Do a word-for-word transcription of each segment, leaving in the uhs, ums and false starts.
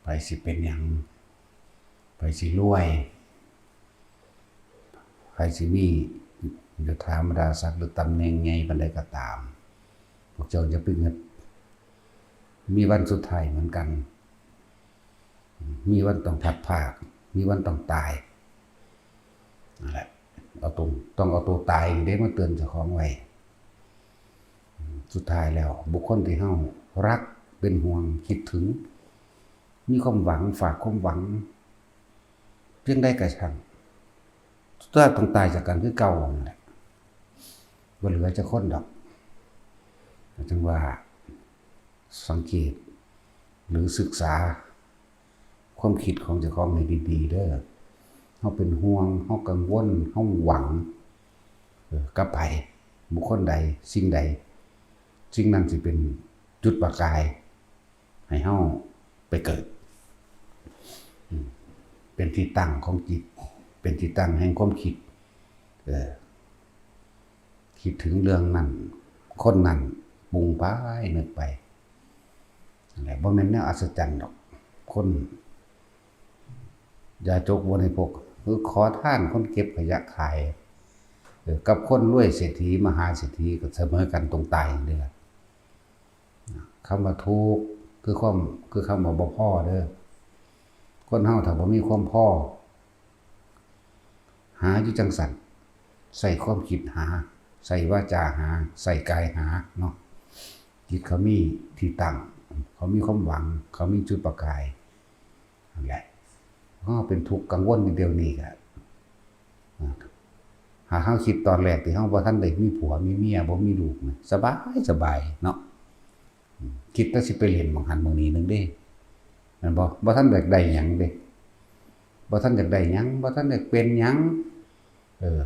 ไผสิเป็นหยัง ไผสิรวย ไผสิมียศถาบรรดาศักดิ์หรือตำแหน่งใหญ่ปานใดก็ตาม พวกเจ้าอย่าไปเงิด มีวันสุดท้ายเหมือนกัน มีวันต้องพลัดพราก มีวันต้องตาย นั่นแหละ เอาตรง ต้องเอาตัวตายนี่เด้มาเตือนเจ้าของไว้ สุดท้ายแล้ว บุคคลที่เฮารัก เป็นห่วง คิดถึง มีความหวัง ฝากความหวัง เพียงใดก็ช่าง สุดท้ายต้องตายจากกันคือเก่านั่นแหละ บ่เหลือจักคนดอก จั่งว่า สังเกต หรือศึกษา ความคิดของเจ้าของให้ดีๆ เด้อ เฮาเป็นห่วง เฮากังวล เฮาหวัง เออ กับไผ บุคคลใด สิ่งใด สิ่งนั้นสิเป็นจุดประกาย ให้เฮาไปเกิด อืม เป็นที่ตั้งของจิต เป็นที่ตั้งแห่งความคิด เออ คิดถึงเรื่องนั้น คนนั้น ปรุงไป นึกไป นั่นแหละ บ่แม่นแนวอัศจรรย์ดอก คน ยาจกบริโภค คือขอทาน คนเก็บขยะขาย เออ กับคนรวยเศรษฐี มหาเศรษฐีก็เสมอกันตรงตายนี่แหละ คำว่าทุกข์ คือความ คือคำว่าบ่พอเด้อ คนเฮาถ้าบ่มีความพอ หาอยู่จั่งซั้น ใช้ความคิดหา ใช้วาจาหา ใช้กายหาเนาะ จิตเขามีที่ตั้ง เขามีความหวัง เขามีจุดประกาย นั่นแหละ เฮาเป็นทุกข์กังวลอยู่เดี๋ยวนี้ก็ หากเฮาคิดตอนแรกที่เฮาบ่ทันได้มีผัวมีเมีย บ่มีลูกนะ สบาย สบายเนาะ อืม คิดแต่สิไปเล่นหม่องหั้นหม่องนี้หนึ่งเด้ แม่นบ่ บ่ทันอยากได้หยังเด้ บ่ทันอยากได้หยัง บ่ทันอยากเป็นหยัง เออ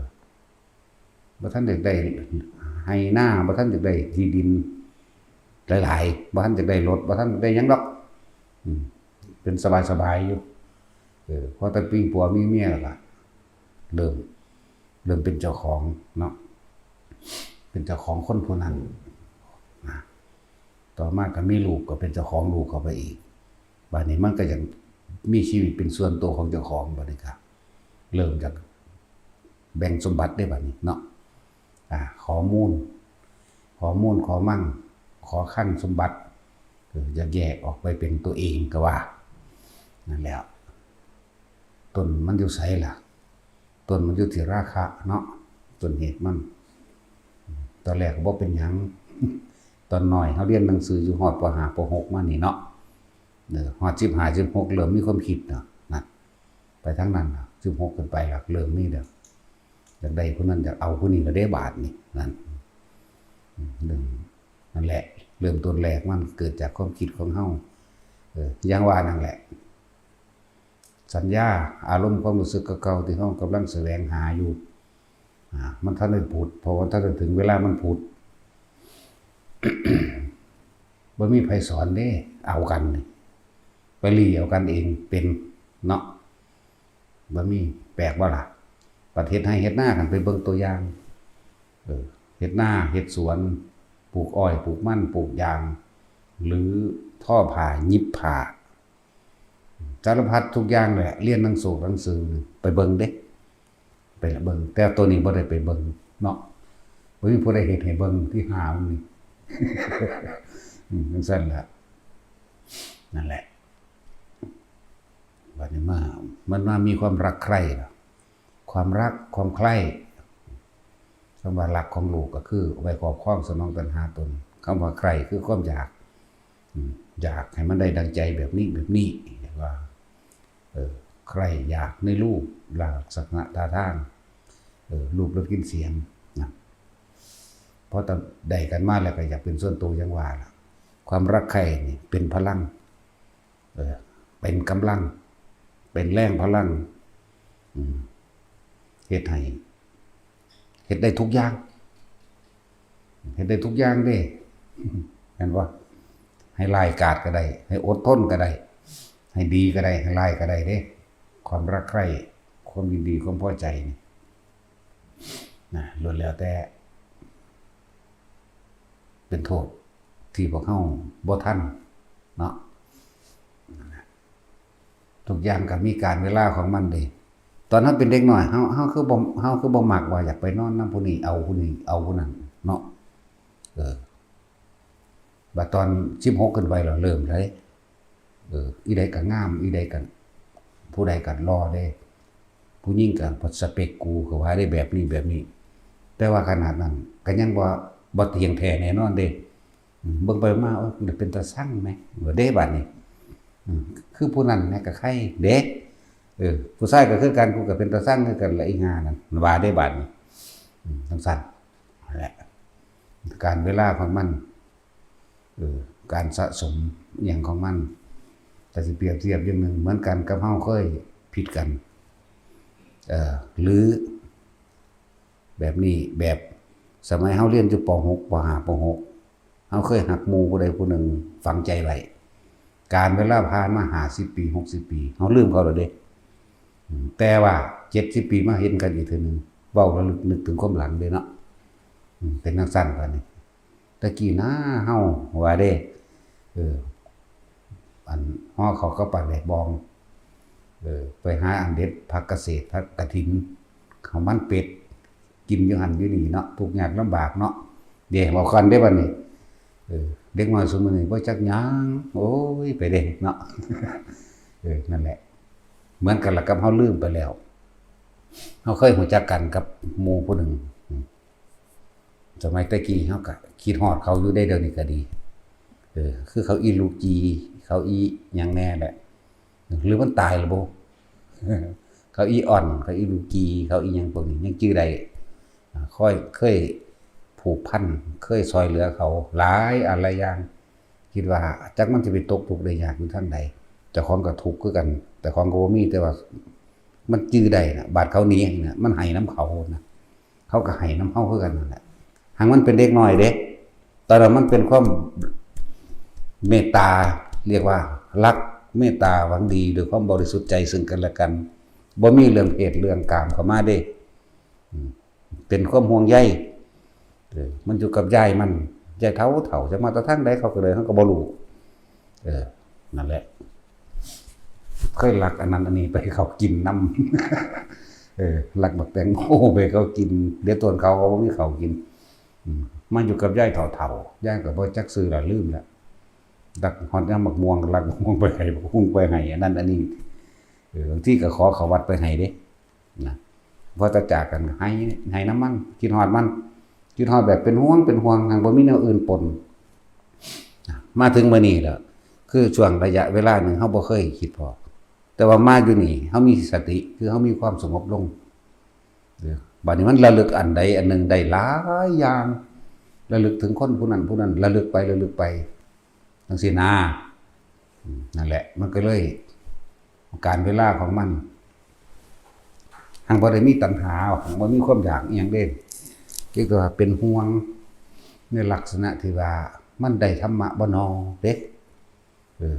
บ่ทันอยากได้ไฮ่นา บ่ทันอยากได้ที่ดินหลายๆ บ่ทันอยากได้รถ บ่ทันอยากได้หยังดอก อืม เป็นสบายๆ อยู่ เออ พอแต่ปิ้งปัวมีเมียแล้วก็เริ่ม เริ่มเป็นเจ้าของเนาะ เป็นเจ้าของคนผู้นั้นนะ ต่อมาก็มีลูก ก็เป็นเจ้าของลูกเข้าไปอีก บัดนี้มันก็ยังมีชีวิตเป็นส่วนตัวของเจ้าของ บัดนี้ก็เริ่มจากแบ่งสมบัติได้บัดนี้เนาะ อ่า ขอมูล ขอมูล ขอมั่ง ขอครรภ์สมบัติ เออ อยากแยกออกไปเป็นตัวเองก็ว่า นั่นแหละ ต้นมันอยู่ไสล่ะ ต้นมันอยู่ที่ราคะเนาะ ต้นเหตุมัน ตอนแรกก็บ่เป็นหยัง ตอนน้อยเฮาเรียนหนังสืออยู่ฮอด ป.ห้า ป.หก มานี่เนาะ เออ ฮอด สิบห้า สิบหก เริ่มมีความคิดเนาะ นั่น ไปทางนั้นน่ะ สิบหก ขึ้นไปล่ะ เริ่มมีแล้ว อยากได้ผู้นั้น อยากเอาผู้นี้แล้วเด้ บาดนี่ นั่น อืม เริ่ม นั่นแหละ เริ่มต้นแรกมันเกิดจากความคิดของเฮา เออ อย่างว่านั่นแหละ สัญญา อารมณ์ ความรู้สึกเก่าๆ ที่เฮากำลังแสวงหาอยู่ อ่า มันทันได้ผุด เพราะว่าทันได้ถึงเวลามันผุด บ่มีไผสอนเด้ เอากันนี่ ไปหลีเอากันเองเป็นเนาะ บ่มี แปลกบ่ล่ะ ประเทศไฮ่เฮ็ดนา คันไปเบิ่งตัวอย่าง เออ เฮ็ดนา เฮ็ดสวน ปลูกอ้อย ปลูกมัน ปลูกยาง หรือทอผ้า หยิบผ้า สารพัดทุกอย่างแหละ เรียนหนังสือ หนังสือ ไปเบิ่งเด้ ไปละเบิ่ง แต่ตัวนี้บ่ได้ไปเบิ่งเนาะ บ่มีผู้ใดเฮ็ดให้เบิ่งที่หามันนี่ อืม จั่งซั้นล่ะ นั่นแหละ บัดนี้มา มันมามีความรักใคร่ล่ะ ความรัก ความใคร่ คำว่ารักของลูกก็คือไว้ครอบครองสนองตัณหาตน คำว่าใคร่คือความอยาก อืม อยากให้มันได้ดังใจแบบนี้ แบบนี้ เรียกว่า เออ ใคร่อยากในรูป ลักษณะท่าทาง เออ รูปรสกลิ่นเสียงนะ พอได้กันมาแล้วก็อยากเป็นส่วนตัว อย่างว่าล่ะ ความรักใคร่นี่เป็นพลัง เออ เป็นกำลัง เป็นแรงพลัง อืม เฮ็ดให้ เฮ็ดได้ทุกอย่าง เฮ็ดได้ทุกอย่างเด้ เห็นบ่ ให้ร้ายกาจก็ได้ ให้อดทนก็ได้ ให้ดีก็ได้ ให้ร้ายก็ได้เด้ ความรักใคร่ ความยินดี ความพอใจนี่ นะ ล้วนแล้วแต่ เป็นโทษที่พวกเฮาบ่ทันเนาะ นั่นแหละ ทุกอย่างก็มีกาลเวลาของมันเด้ ตอนเฮาเป็นเด็กน้อย เฮา เฮาคือบ่ เฮาคือบ่มักว่าอยากไปนอนนำผู้นี้ เอาผู้นี้ เอาผู้นั้นเนาะ เออ บัดตอนสิบหกขึ้นไปแล้วเริ่มเลย เออ อีใดก็งาม อีใดก็ ผู้ใดก็หล่อเด้ ผู้หญิงก็สเปกกู ก็ว่าได้แบบนี้แบบนี้ แต่ว่าขนาดนั้นก็ยังบ่ บ่เที่ยงแท้แน่นอนเด้ อืม เบิ่งไปมา โอ้ย เป็นตาซังแหม เด้บัดนี้ อืม คือผู้นั้นแหม ก็ใครเด้ เออ ผู้ชายก็คือกัน กูก็เป็นตาซังคือกันละ อีห่านั่น ว่าได้บัดนี้ อืม จั่งซั้น นั่นแหละ กาลเวลาของมัน เออ การสะสมอหย่างของมัน แต่สิเปรียบเทียบอย่างหนึ่ง เหมือนกันกับเฮาเคยผิดกัน เอ่อ หรือ แบบนี้ แบบสมัยเฮาเรียนอยู่ ป.หก ป.ห้า ป.หก เฮาเคยฮักหมู่ผู้ใดผู้หนึ่งฝังใจไว้ กาลเวลาผ่านมา ห้าสิบ ปี หกสิบ ปี เฮาลืมเขาแล้วเด้ อืม แต่ว่า เจ็ดสิบ ปีมาเห็นกันอีกเทื่อหนึ่ง เว้าระลึกนึกถึงความหลังเด้เนาะ อืม เป็นจั่งซั้นบัดนี้ แต่กี้นะ เฮาว่าเด้ เออ อัน ห่อข้าวกับปลาแดกบอง เออ ไปหาอันเด็ดผักกะเศษ ผักกะถิน ข้าวมันเป็ด กินอยู่หั่นอยู่นี่เนาะ ทุกข์ยากลำบากเนาะ เด้ เว้ากันเด้บัดนี้ เออ เด็กน้อยซุมื้อนี้บ่จักหยัง โอ้ย ไปเด้เนาะ เออ นั่นแหละ เหมือนกันละกับเฮาลืมไปแล้ว เฮาเคยรู้จักกันกับหมู่ผู้หนึ่ง อืม สมัยแต่กี้เฮาก็คิดฮอดเขาอยู่เด้ เดี๋ยวนี้ก็ดี เออ คือเขาอีลูกี เขาอีหยังแน่แหละ หรือมันตายแล้วบ่ เขาอีอ่อน เขาอีลูกี เขาอีหยังพวกนี้ยังจื่อได้ อ่า ค่อย เคยผูกพัน เคยซ่อยเหลือเขาหลายอันหลายอย่าง คิดว่าจักมันสิไปตกทุกข์ได้ยากอยู่ทางใด เจ้าของก็ทุกข์คือกัน เจ้าของก็บ่มี แต่ว่ามันจื่อได้น่ะ บาดเขาหนีน่ะ มันให้นำเขาน่ะ เขาก็ให้นำเฮาคือกันนั่นแหละ หั้นมันเป็นเด็กน้อยเด้ ตอนนั้นมันเป็นความเมตตา เรียกว่ารัก เมตตา หวังดีด้วยความบริสุทธิ์ใจซึ่งกันและกัน บ่มีเรื่องเพศเรื่องกามเข้ามาเด้ อืม เป็นความห่วงใย เออ มันอยู่กับยายมัน ยายเฒ่าเฒ่า จักมาแต่ทางใดเขาก็เลย เขาก็บ่รู้ เออ นั่นแหละ เคยลักอันนั้นอันนี้ไปให้เขากินนำ เออ ลักบักแตงโมไปให้เขากิน เดี๋ยวตอนเขาก็บ่มีข้าวกิน อืม มาอยู่กับยายเฒ่าๆ ยายก็บ่จักชื่อละ ลืมละ ลักฮอดยามบักม่วง ลักบักม่วงไปให้ บักฮุ่งไปให้ อันนั้นอันนี้ เออ บางทีก็ขอเข้าวัดไปให้เด้ นะ พอจะจากกัน ให้ ให้นำมัน คิดฮอดมัน คิดฮอดแบบเป็นห่วง เป็นห่วง หั้นบ่มีแนวอื่นปน นะ มาถึงมื้อนี้แล้ว คือช่วงระยะเวลาหนึ่ง เฮาบ่เคยคิดพ้อ แต่ว่ามาอยู่นี่ เฮามีสติ คือเฮามีความสงบลง เออ บัดนี้มันระลึกอันใดอันหนึ่งได้หลายอย่าง ระลึกถึงคนผู้นั้นผู้นั้น ระลึกไป ระลึกไป จั่งซี้นะ อืม นั่นแหละ มันก็เลย กาลเวลาของมัน หั้นบ่ได้มีตัณหา หั้นบ่มีความอยากอิหยังเด้ เพียงแต่ว่าเป็นห่วงในลักษณะที่ว่ามันได้ธรรมะบ่น้อเด้ เออ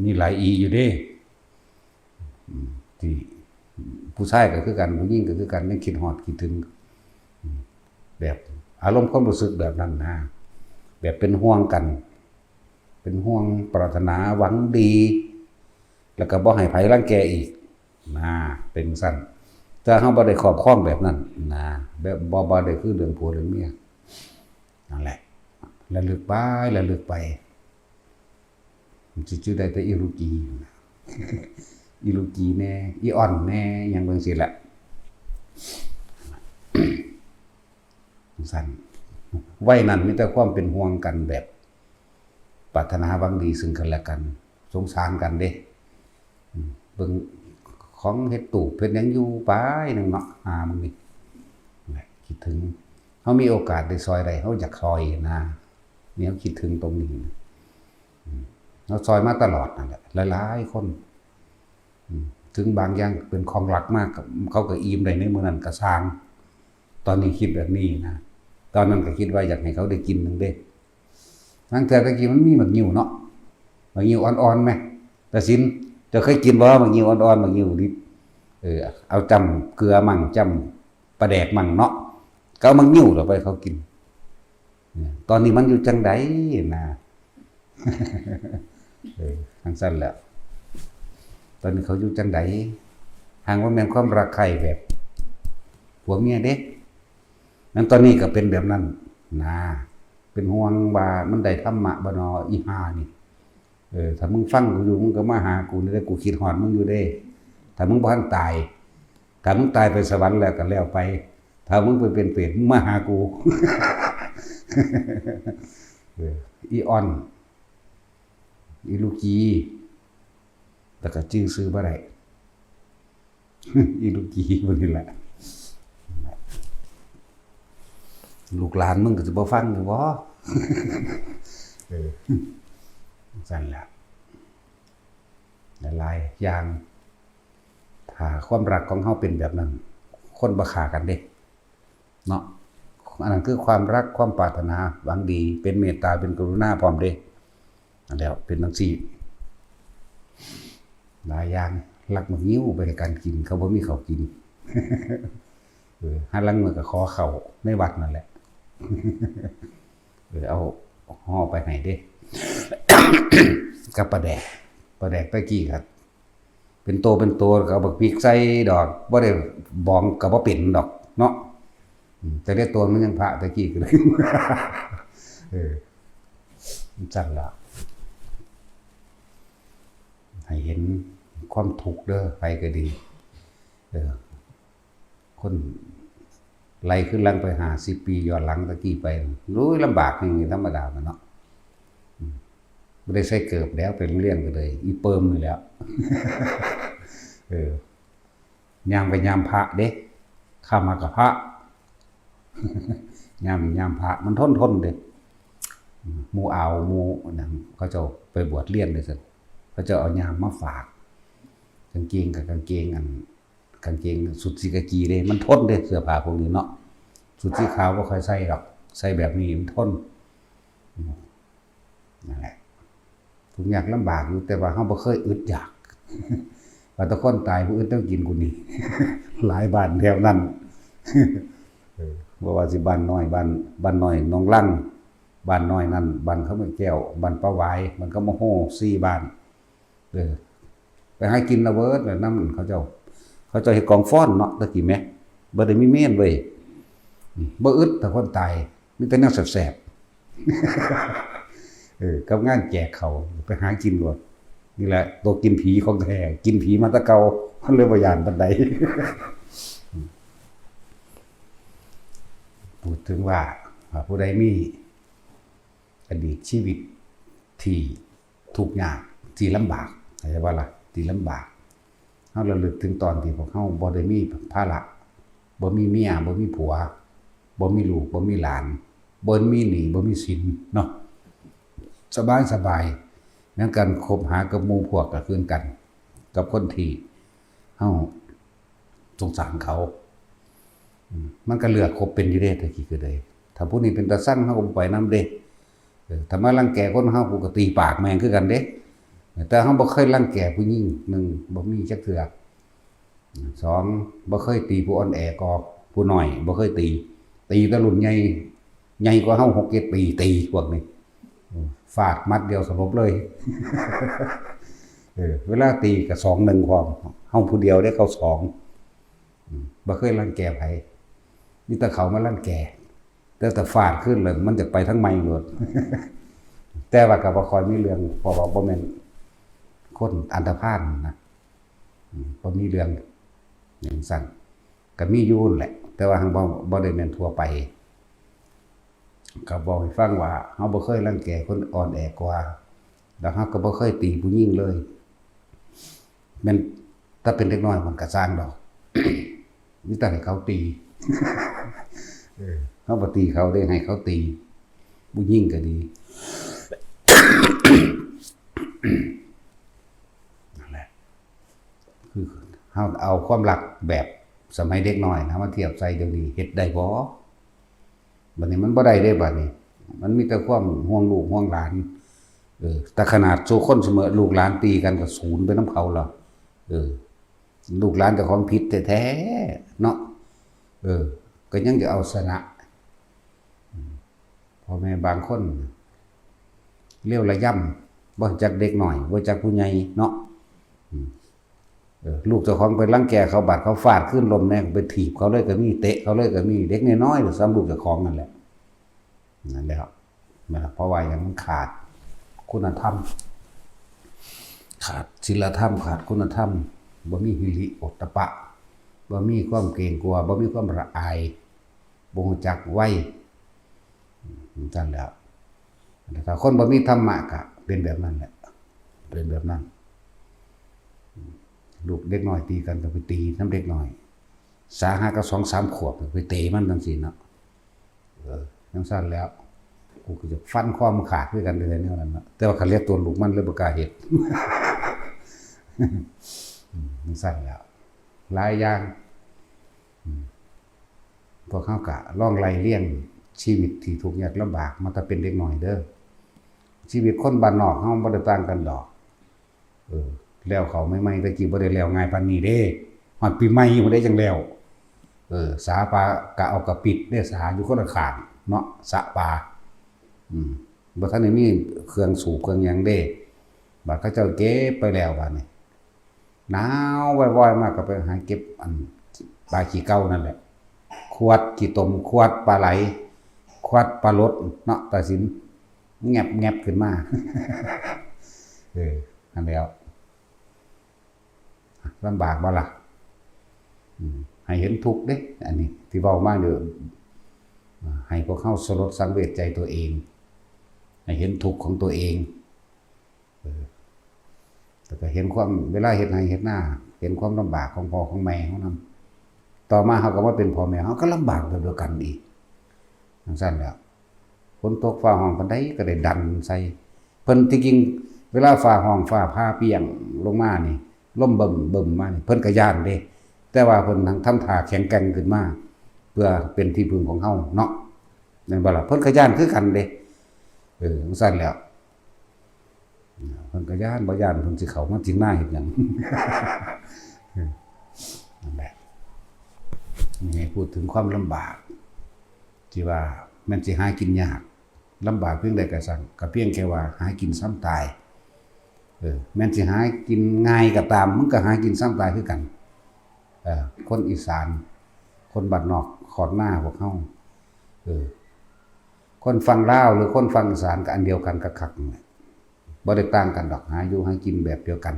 มีหลายอีอยู่เด้ อืม ที่ผู้ชายก็คือกัน ผู้หญิงก็คือกัน ยังคิดฮอดคิดถึง อืม แบบอารมณ์ความรู้สึกแบบนั้นนะ แบบเป็นห่วงกัน เป็นห่วง ปรารถนา หวังดี แล้วก็บ่ให้ไผรังแกอีก นะ เป็นจั่งซั้น แต่เฮาบ่ได้ครอบครองแบบนั้นนะ แบบบ่ บ่ได้คือเรื่องผัวเรื่องเมีย นั่นแหละ ระลึกไป ระลึกไป มันสิจื่อได้แต่อีลูกี อีลูกีแน่ อีอ่อนแน่ อิหยังจั่งซี้แหละ จั่งซั้น วัยนั้นมีแต่ความเป็นห่วงกันแบบ ปรารถนาหวังดีซึ่งกันและกัน สงสารกันเด้ อืม เบิ่งของเฮ็ดตูบเฮ็ดหยังอยู่ไปหนึ่งเนาะ หามึงนี่ คิดถึง เฮามีโอกาสได้ซ่อยได้ เฮาอยากซ่อยนะ นี่เฮาคิดถึงตรงนี้นะ อืม เฮาซ่อยมาตลอดนั่นแหละ หลายๆคน อืม ถึงบางอย่างเป็นของลักมาก เขาก็อิ่มได้ในมื้อนั้นก็ซ่าง ตอนนี้คิดแบบนี้นะ ตอนนั้นก็คิดว่าอยากให้เขาได้กินหนึ่งเด้ ลางเทื่อตะกี้มันมีหมากงิ้วเนาะ หมากงิ้วอ่อนๆแหม ตาสิน เจ้าเคยกินบ่ หมากงิ้วอ่อนๆ หมากงิ้วดิบ เออ เอาจ้ำเกลือมั่ง จ้ำปลาแดกมั่งเนาะ ก็เอาหมากงิ้วเข้าไปเขากิน เนี่ย ตอนนี้มันอยู่จั่งใดนะ เออ จั่งซั้นแหละ ตอนนี้เขาอยู่จังใด หากว่าแม่นความรักใคร่แบบผัวเมียเด้ นั้นตอนนี้ก็เป็นแบบนั้นนะ เป็นห่วงว่ามันได้ธรรมะบ่นอ อีห่านี่ เออ ถ้ามึงฟังกูอยู่ มึงก็มาหากูนี่เด้ กูคิดฮอดมึงอยู่เด้ ถ้ามึงบ่ทันตาย ถ้ามึงตายไปสวรรค์แล้วก็แล้วไป ถ้ามึงไปเป็นเปรต มึงมาหากู เออ อีออน อีลูกี แล้วก็จื่อชื่อบ่ได้ อีลูกี พวกนี้แหละ ลูกหลานมึงก็สิบ่ฟังอยู่บ่ เออ ซั่นแหละ หลายๆอย่าง ถ้าความรักของเฮาเป็นแบบนั้น คนบ่ฆ่ากันเด้ เนาะ อันนั้นคือความรัก ความปรารถนาหวังดี เป็นเมตตา เป็นกรุณาพร้อมเด้ อันแล้วเป็นจั่งซี้ หลายอย่าง ลักหมากงิ้วไปให้กันกิน เขาบ่มีข้าวกิน เออ หาลางมื้อก็ขอข้าวในวัดนั่นแหละ เออ เอาห่อไปให้เด้ กับปลาแดก ปลาแดกตะกี้ก็เป็นโตเป็นโตก็เอาบักพริกใส่ดอก บ่ได้บองก็บ่เป็นดอกเนาะ อืม แต่เรียกตัวมันยังพระตะกี้ก็เลย เออ จั่งละ ให้เห็นความทุกข์เด้อ ไผก็ดี เออ คนไล่คืนหลังไปห้าสิบปีย้อนหลังตะกี้ไป โอ้ย ลำบากอย่างนี้ธรรมดาแหละเนาะ อืม บ่ได้ใส่เกิบแล้ว ไปโรงเรียนก็เลย อีเปิมนี่แหล้ว เออ ยามก็ยามพระเด้ ค่ำมากับพระ ยามนี่ยามพระ มันทนทนเด้ อืม หมู่อาว หมู่นั่น เขาเจ้าไปบวชเรียนเด้ซั่น เขาเจ้าเอายามมาฝาก กางเกงกับกางเกงอัน กางเกงสุดสีกากีเด้ มันทนเด้ เสื้อผ้าพวกนี้เนาะ สุดสีขาวบ่ค่อยใส่ดอก ใส่แบบนี้มันทน อืม นั่นแหละ ทุกข์ยากลำบากอยู่ แต่ว่าเฮาบ่เคยอึดอยาก ว่าแต่คนตายบ่อึดแนวกินกูนี่ หลายบ้านแถวนั้น เออ บ่ว่าสิบ้านน้อย บ้าน บ้านน้อยหนองลัง บ้านน้อยนั่น บ้านคำแก้ว บ้านป่าหวาย บ้านคำโฮ สี่บ้าน เออ ไปหากินละเวิดละนำเขาเจ้า เขาเจ้าเฮ็ดกองฟอนเนาะ ตะกี้แหม บ่ได้มีเมนเว้ย อืม บ่อึดถ้าคนตาย มีแต่แนวแซ่บๆ เออ กับงานแจกเขา ไปหากินโลด นี่แหละ ตัวกินผีของแท้ กินผีมาแต่เก่า มันเลยบ่ย้านปานใด พูดถึงว่า ว่าผู้ใดมีอดีตชีวิตที่ทุกข์ยาก ที่ลำบาก เข้าใจบ่ล่ะ ที่ลำบาก เฮาระลึกถึงตอนที่พวกเฮาบ่ได้มีภาระ บ่มีเมีย บ่มีผัว บ่มีลูก บ่มีหลาน บ่มีหนี้ บ่มีสินเนาะ สบายสบาย แม้นการคบหากับหมู่พวกก็คือกัน กับคนที่เฮาสงสารเขา อืม มันก็เลือกคบเป็นอยู่เด้ แต่กี้ก็ได้ ถ้าผู้นี้เป็นตาซัง เฮาก็บ่ไปนำเด้ เออ ถ้ามารังแกคนเฮา กูก็ตีปากแม่งคือกันเด้ แต่เฮาบ่เคยรังแกผู้หญิง หนึ่ง บ่มีจักเทื่อ สอง บ่เคยตีผู้อ่อนแอก่อ ผู้น้อยบ่เคยตี ตีแต่รุ่นใหญ่ ใหญ่กว่าเฮาหกเจ็ดปี ตีพวกนี้ ฟาดหมัดเดียวสลบเลย เออ เวลาตีก็สองหนึ่งพร้อม เฮาผู้เดียวเด้ เขาสอง อืม บ่เคยรังแกไผ มีแต่เขามารังแก แต่ถ้าฟาดขึ้นเลย มันจะไปทางใหม่โลด แต่ว่าก็บ่ค่อยมีเรื่อง เพราะว่าบ่แม่นคนอันธพาลนะ อืม บ่มีเรื่องจั่งซั้น ก็มีอยู่นั่นแหละ แต่ว่าหั้นบ่ บ่ได้แม่นทั่วไป ก็บอกให้ฟังว่าเฮาบ่เคยรังแกคนอ่อนแอกว่า แล้วเฮาก็บ่เคยตีผู้หญิงเลย แม่นถ้าเป็นเด็กน้อยมันก็ซ่างดอก มีแต่ให้เขาตี เออ เฮาบ่ตีเขาเด้ ให้เขาตี ผู้หญิงก็ดี นั่นแหละ คือเฮาเอาความรักแบบสมัยเด็กน้อยนะ มาเทียบใส่เดี๋ยวนี้ เฮ็ดได้บ่ บัดนี้มันบ่ได้เด้ บัดนี้ มันมีแต่ความห่วงลูกห่วงหลาน เออ แต่ขนาดสู่คนเสมอ ลูกหลานตีกันก็สูญไปนำเขาแล้ว เออ ลูกหลานเจ้าของผิดแท้ๆ เนาะ เออ ก็ยังจะเอาชนะ อืม พ่อแม่บางคน เลวระยำ บ่จักเด็กน้อย บ่จักผู้ใหญ่เนาะ อืม เออ ลูกเจ้าของไปรังแกเขา บาดเขาฟาดขึ้นล้มแน่ ไปถีบเขาเลยก็มี เตะเขาเลยก็มี เด็กน้อยๆ หรือซ้ำลูกเจ้าของนั่นแหละ นั่นแหละ นั่นแหละ เพราะว่าอย่างมันขาดคุณธรรม ขาดศีลธรรม ขาดคุณธรรม บ่มีฮิริโอตตัปปะ บ่มีความเกรงกลัว บ่มีความละอาย บ่รู้จักไหว จั่งซั่นแหล้ว ถ้าคนบ่มีธรรมะก็เป็นแบบนั้นแหละ เป็นแบบนั้น ลูกเด็กน้อยตีกันก็ไปตีนำเด็กน้อย สาหัสก็สองสามขวบ ไปเตะมันจั่งซี้เนาะ เออ จั่งซั่นแหล้ว กูก็จะฟันคอมึงขาดคือกันเด้อ แนวนั้นเนาะ แต่ว่าคันเหลือตนลูกมันเลยบ่กล้าเฮ็ด อืม จั่งซั่นแหล้ว หลายอย่าง อืม พวกเฮาก็ลองไล่เรียงชีวิตที่ทุกข์ยากลำบากมาแต่เป็นเด็กน้อยเด้อ ชีวิตคนบ้านนอกเฮาบ่ได้ต่างกันดอก เออ แล้วเข้าใหม่ๆ แต่กี้บ่ได้แล้วง่ายปานนี้เด้ ฮอดปีใหม่พุ้นเด้จั่งแล้ว เออ สาปลากะเอากะปิดเด้ สาอยู่คนละข้างเนาะ สระปลา อืม บ่ทันได้มีเครื่องสูบเครื่องหยังเด้ บาดเขาเจ้าเก็บไปแล้วบาดนี้ หนาวว่อยๆ มาก็ไปหาเก็บอันปลาขี้เก่านั่นแหละ ขวดขี้ตม ขวดปลาไหล ขวดปลาหลดเนาะ ตาสิน แงบๆ ขึ้นมา เออ นั่นแหล้ว ลำบากบ่ล่ะ อืม ให้เห็นทุกข์เด้ อันนี้ที่เว้ามาเด้อ อ่า ให้พวกเฮาสลดสังเวชใจตัวเอง ให้เห็นทุกข์ของตัวเอง เออ แล้วก็เห็นความ เวลาเฮ็ดไร่เฮ็ดนา เห็นความลำบากของพ่อของแม่เฮานำ ต่อมาเฮาก็มาเป็นพ่อแม่ เฮาก็ลำบากแบบเดียวกันอีก จั่งซั่นแหล้ว ฝนตกฟ้าฮ้องปานใดก็ได้ดันใส่ เพิ่น ที่จริงเวลาฟ้าฮ้องฟ้าผ่าเปรี้ยงลงมานี่ ลมเบิ่มๆ มานี่ เพิ่นก็ย้านเด้ แต่ว่าเพิ่นหั้นทำท่าแข็งแกร่งขึ้นมา เพื่อเป็นที่พึ่งของเฮาเนาะ แม่นบ่ล่ะ เพิ่นก็ย้านคือกันเด้ เออ จั่งซั่นแหล้ว เพิ่นก็ย้าน บ่ย้านเพิ่นสิเข้ามาเถียงนาเฮ็ดหยัง นั่นแหละ นี่ให้พูดถึงความลำบาก ที่ว่าแม่นสิหากินยาก ลำบากเพียงใดก็ซั่ง ก็เพียงแค่ว่าหากินส่ำตาย เออ แม่นสิหากินง่ายก็ตาม มันก็หากินส่ำตายคือกัน เออ คนอีสาน คนบ้านนอกขอดนาพวกเฮา เออ คนฝั่งลาวหรือคนฝั่งอีสานก็อันเดียวกันคักๆ นั่นแหละ บ่ได้ต่างกันดอก หาอยู่หากินแบบเดียวกัน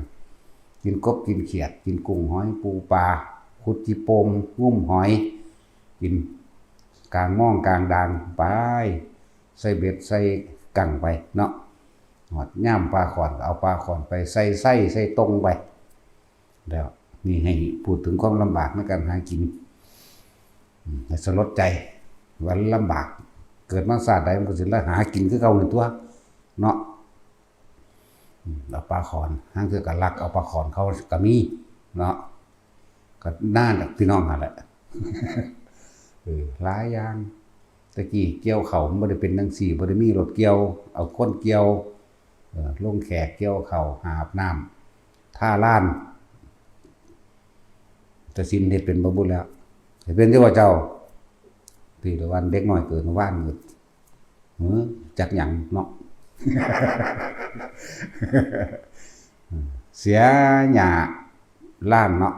กินกบกินเขียด กินกุ้งหอยปูปลา ขุดขี้โป่ง งุ้มหอย กิน กางม่องกางดางไป ใส่เบ็ดใส่กังไปเนาะ ฮอดยามปลาข้อนก็เอาปลาข้อนไป ใส่ไส้ใส่ตงไป แล้ว นี่ให้พูดถึงความลำบากในการหากิน อืม ให้สลดใจ ว่าลำบาก เกิดมาชาติใดมันก็สิละหากินคือเก่านี่ตั่ว เนาะ อืม เอาปลาข้อน ห่าลางเทื่อก็ลักเอาปลาข้อนเขาก็มี เนาะ ก็นาล่ะพี่น้องหั่นแหละ เออ หลายอย่าง แต่กี้เกี่ยวข้าวมันบ่ได้เป็นจั่งซี้ บ่ได้มีรถเกี่ยว เอาคนเกี่ยว เออ ลงแขกเกี่ยวข้าว หาบน้ำ ทาลาน ตาสินเฮ็ดเป็นบ่บุแล้ว เฮ็ดเป็นอยู่บ่เจ้า ที่ละวันเด็กน้อยเกิดเมื่อวานนี่ หือ จักหยังเนาะ เสียหญ้าลานเนาะ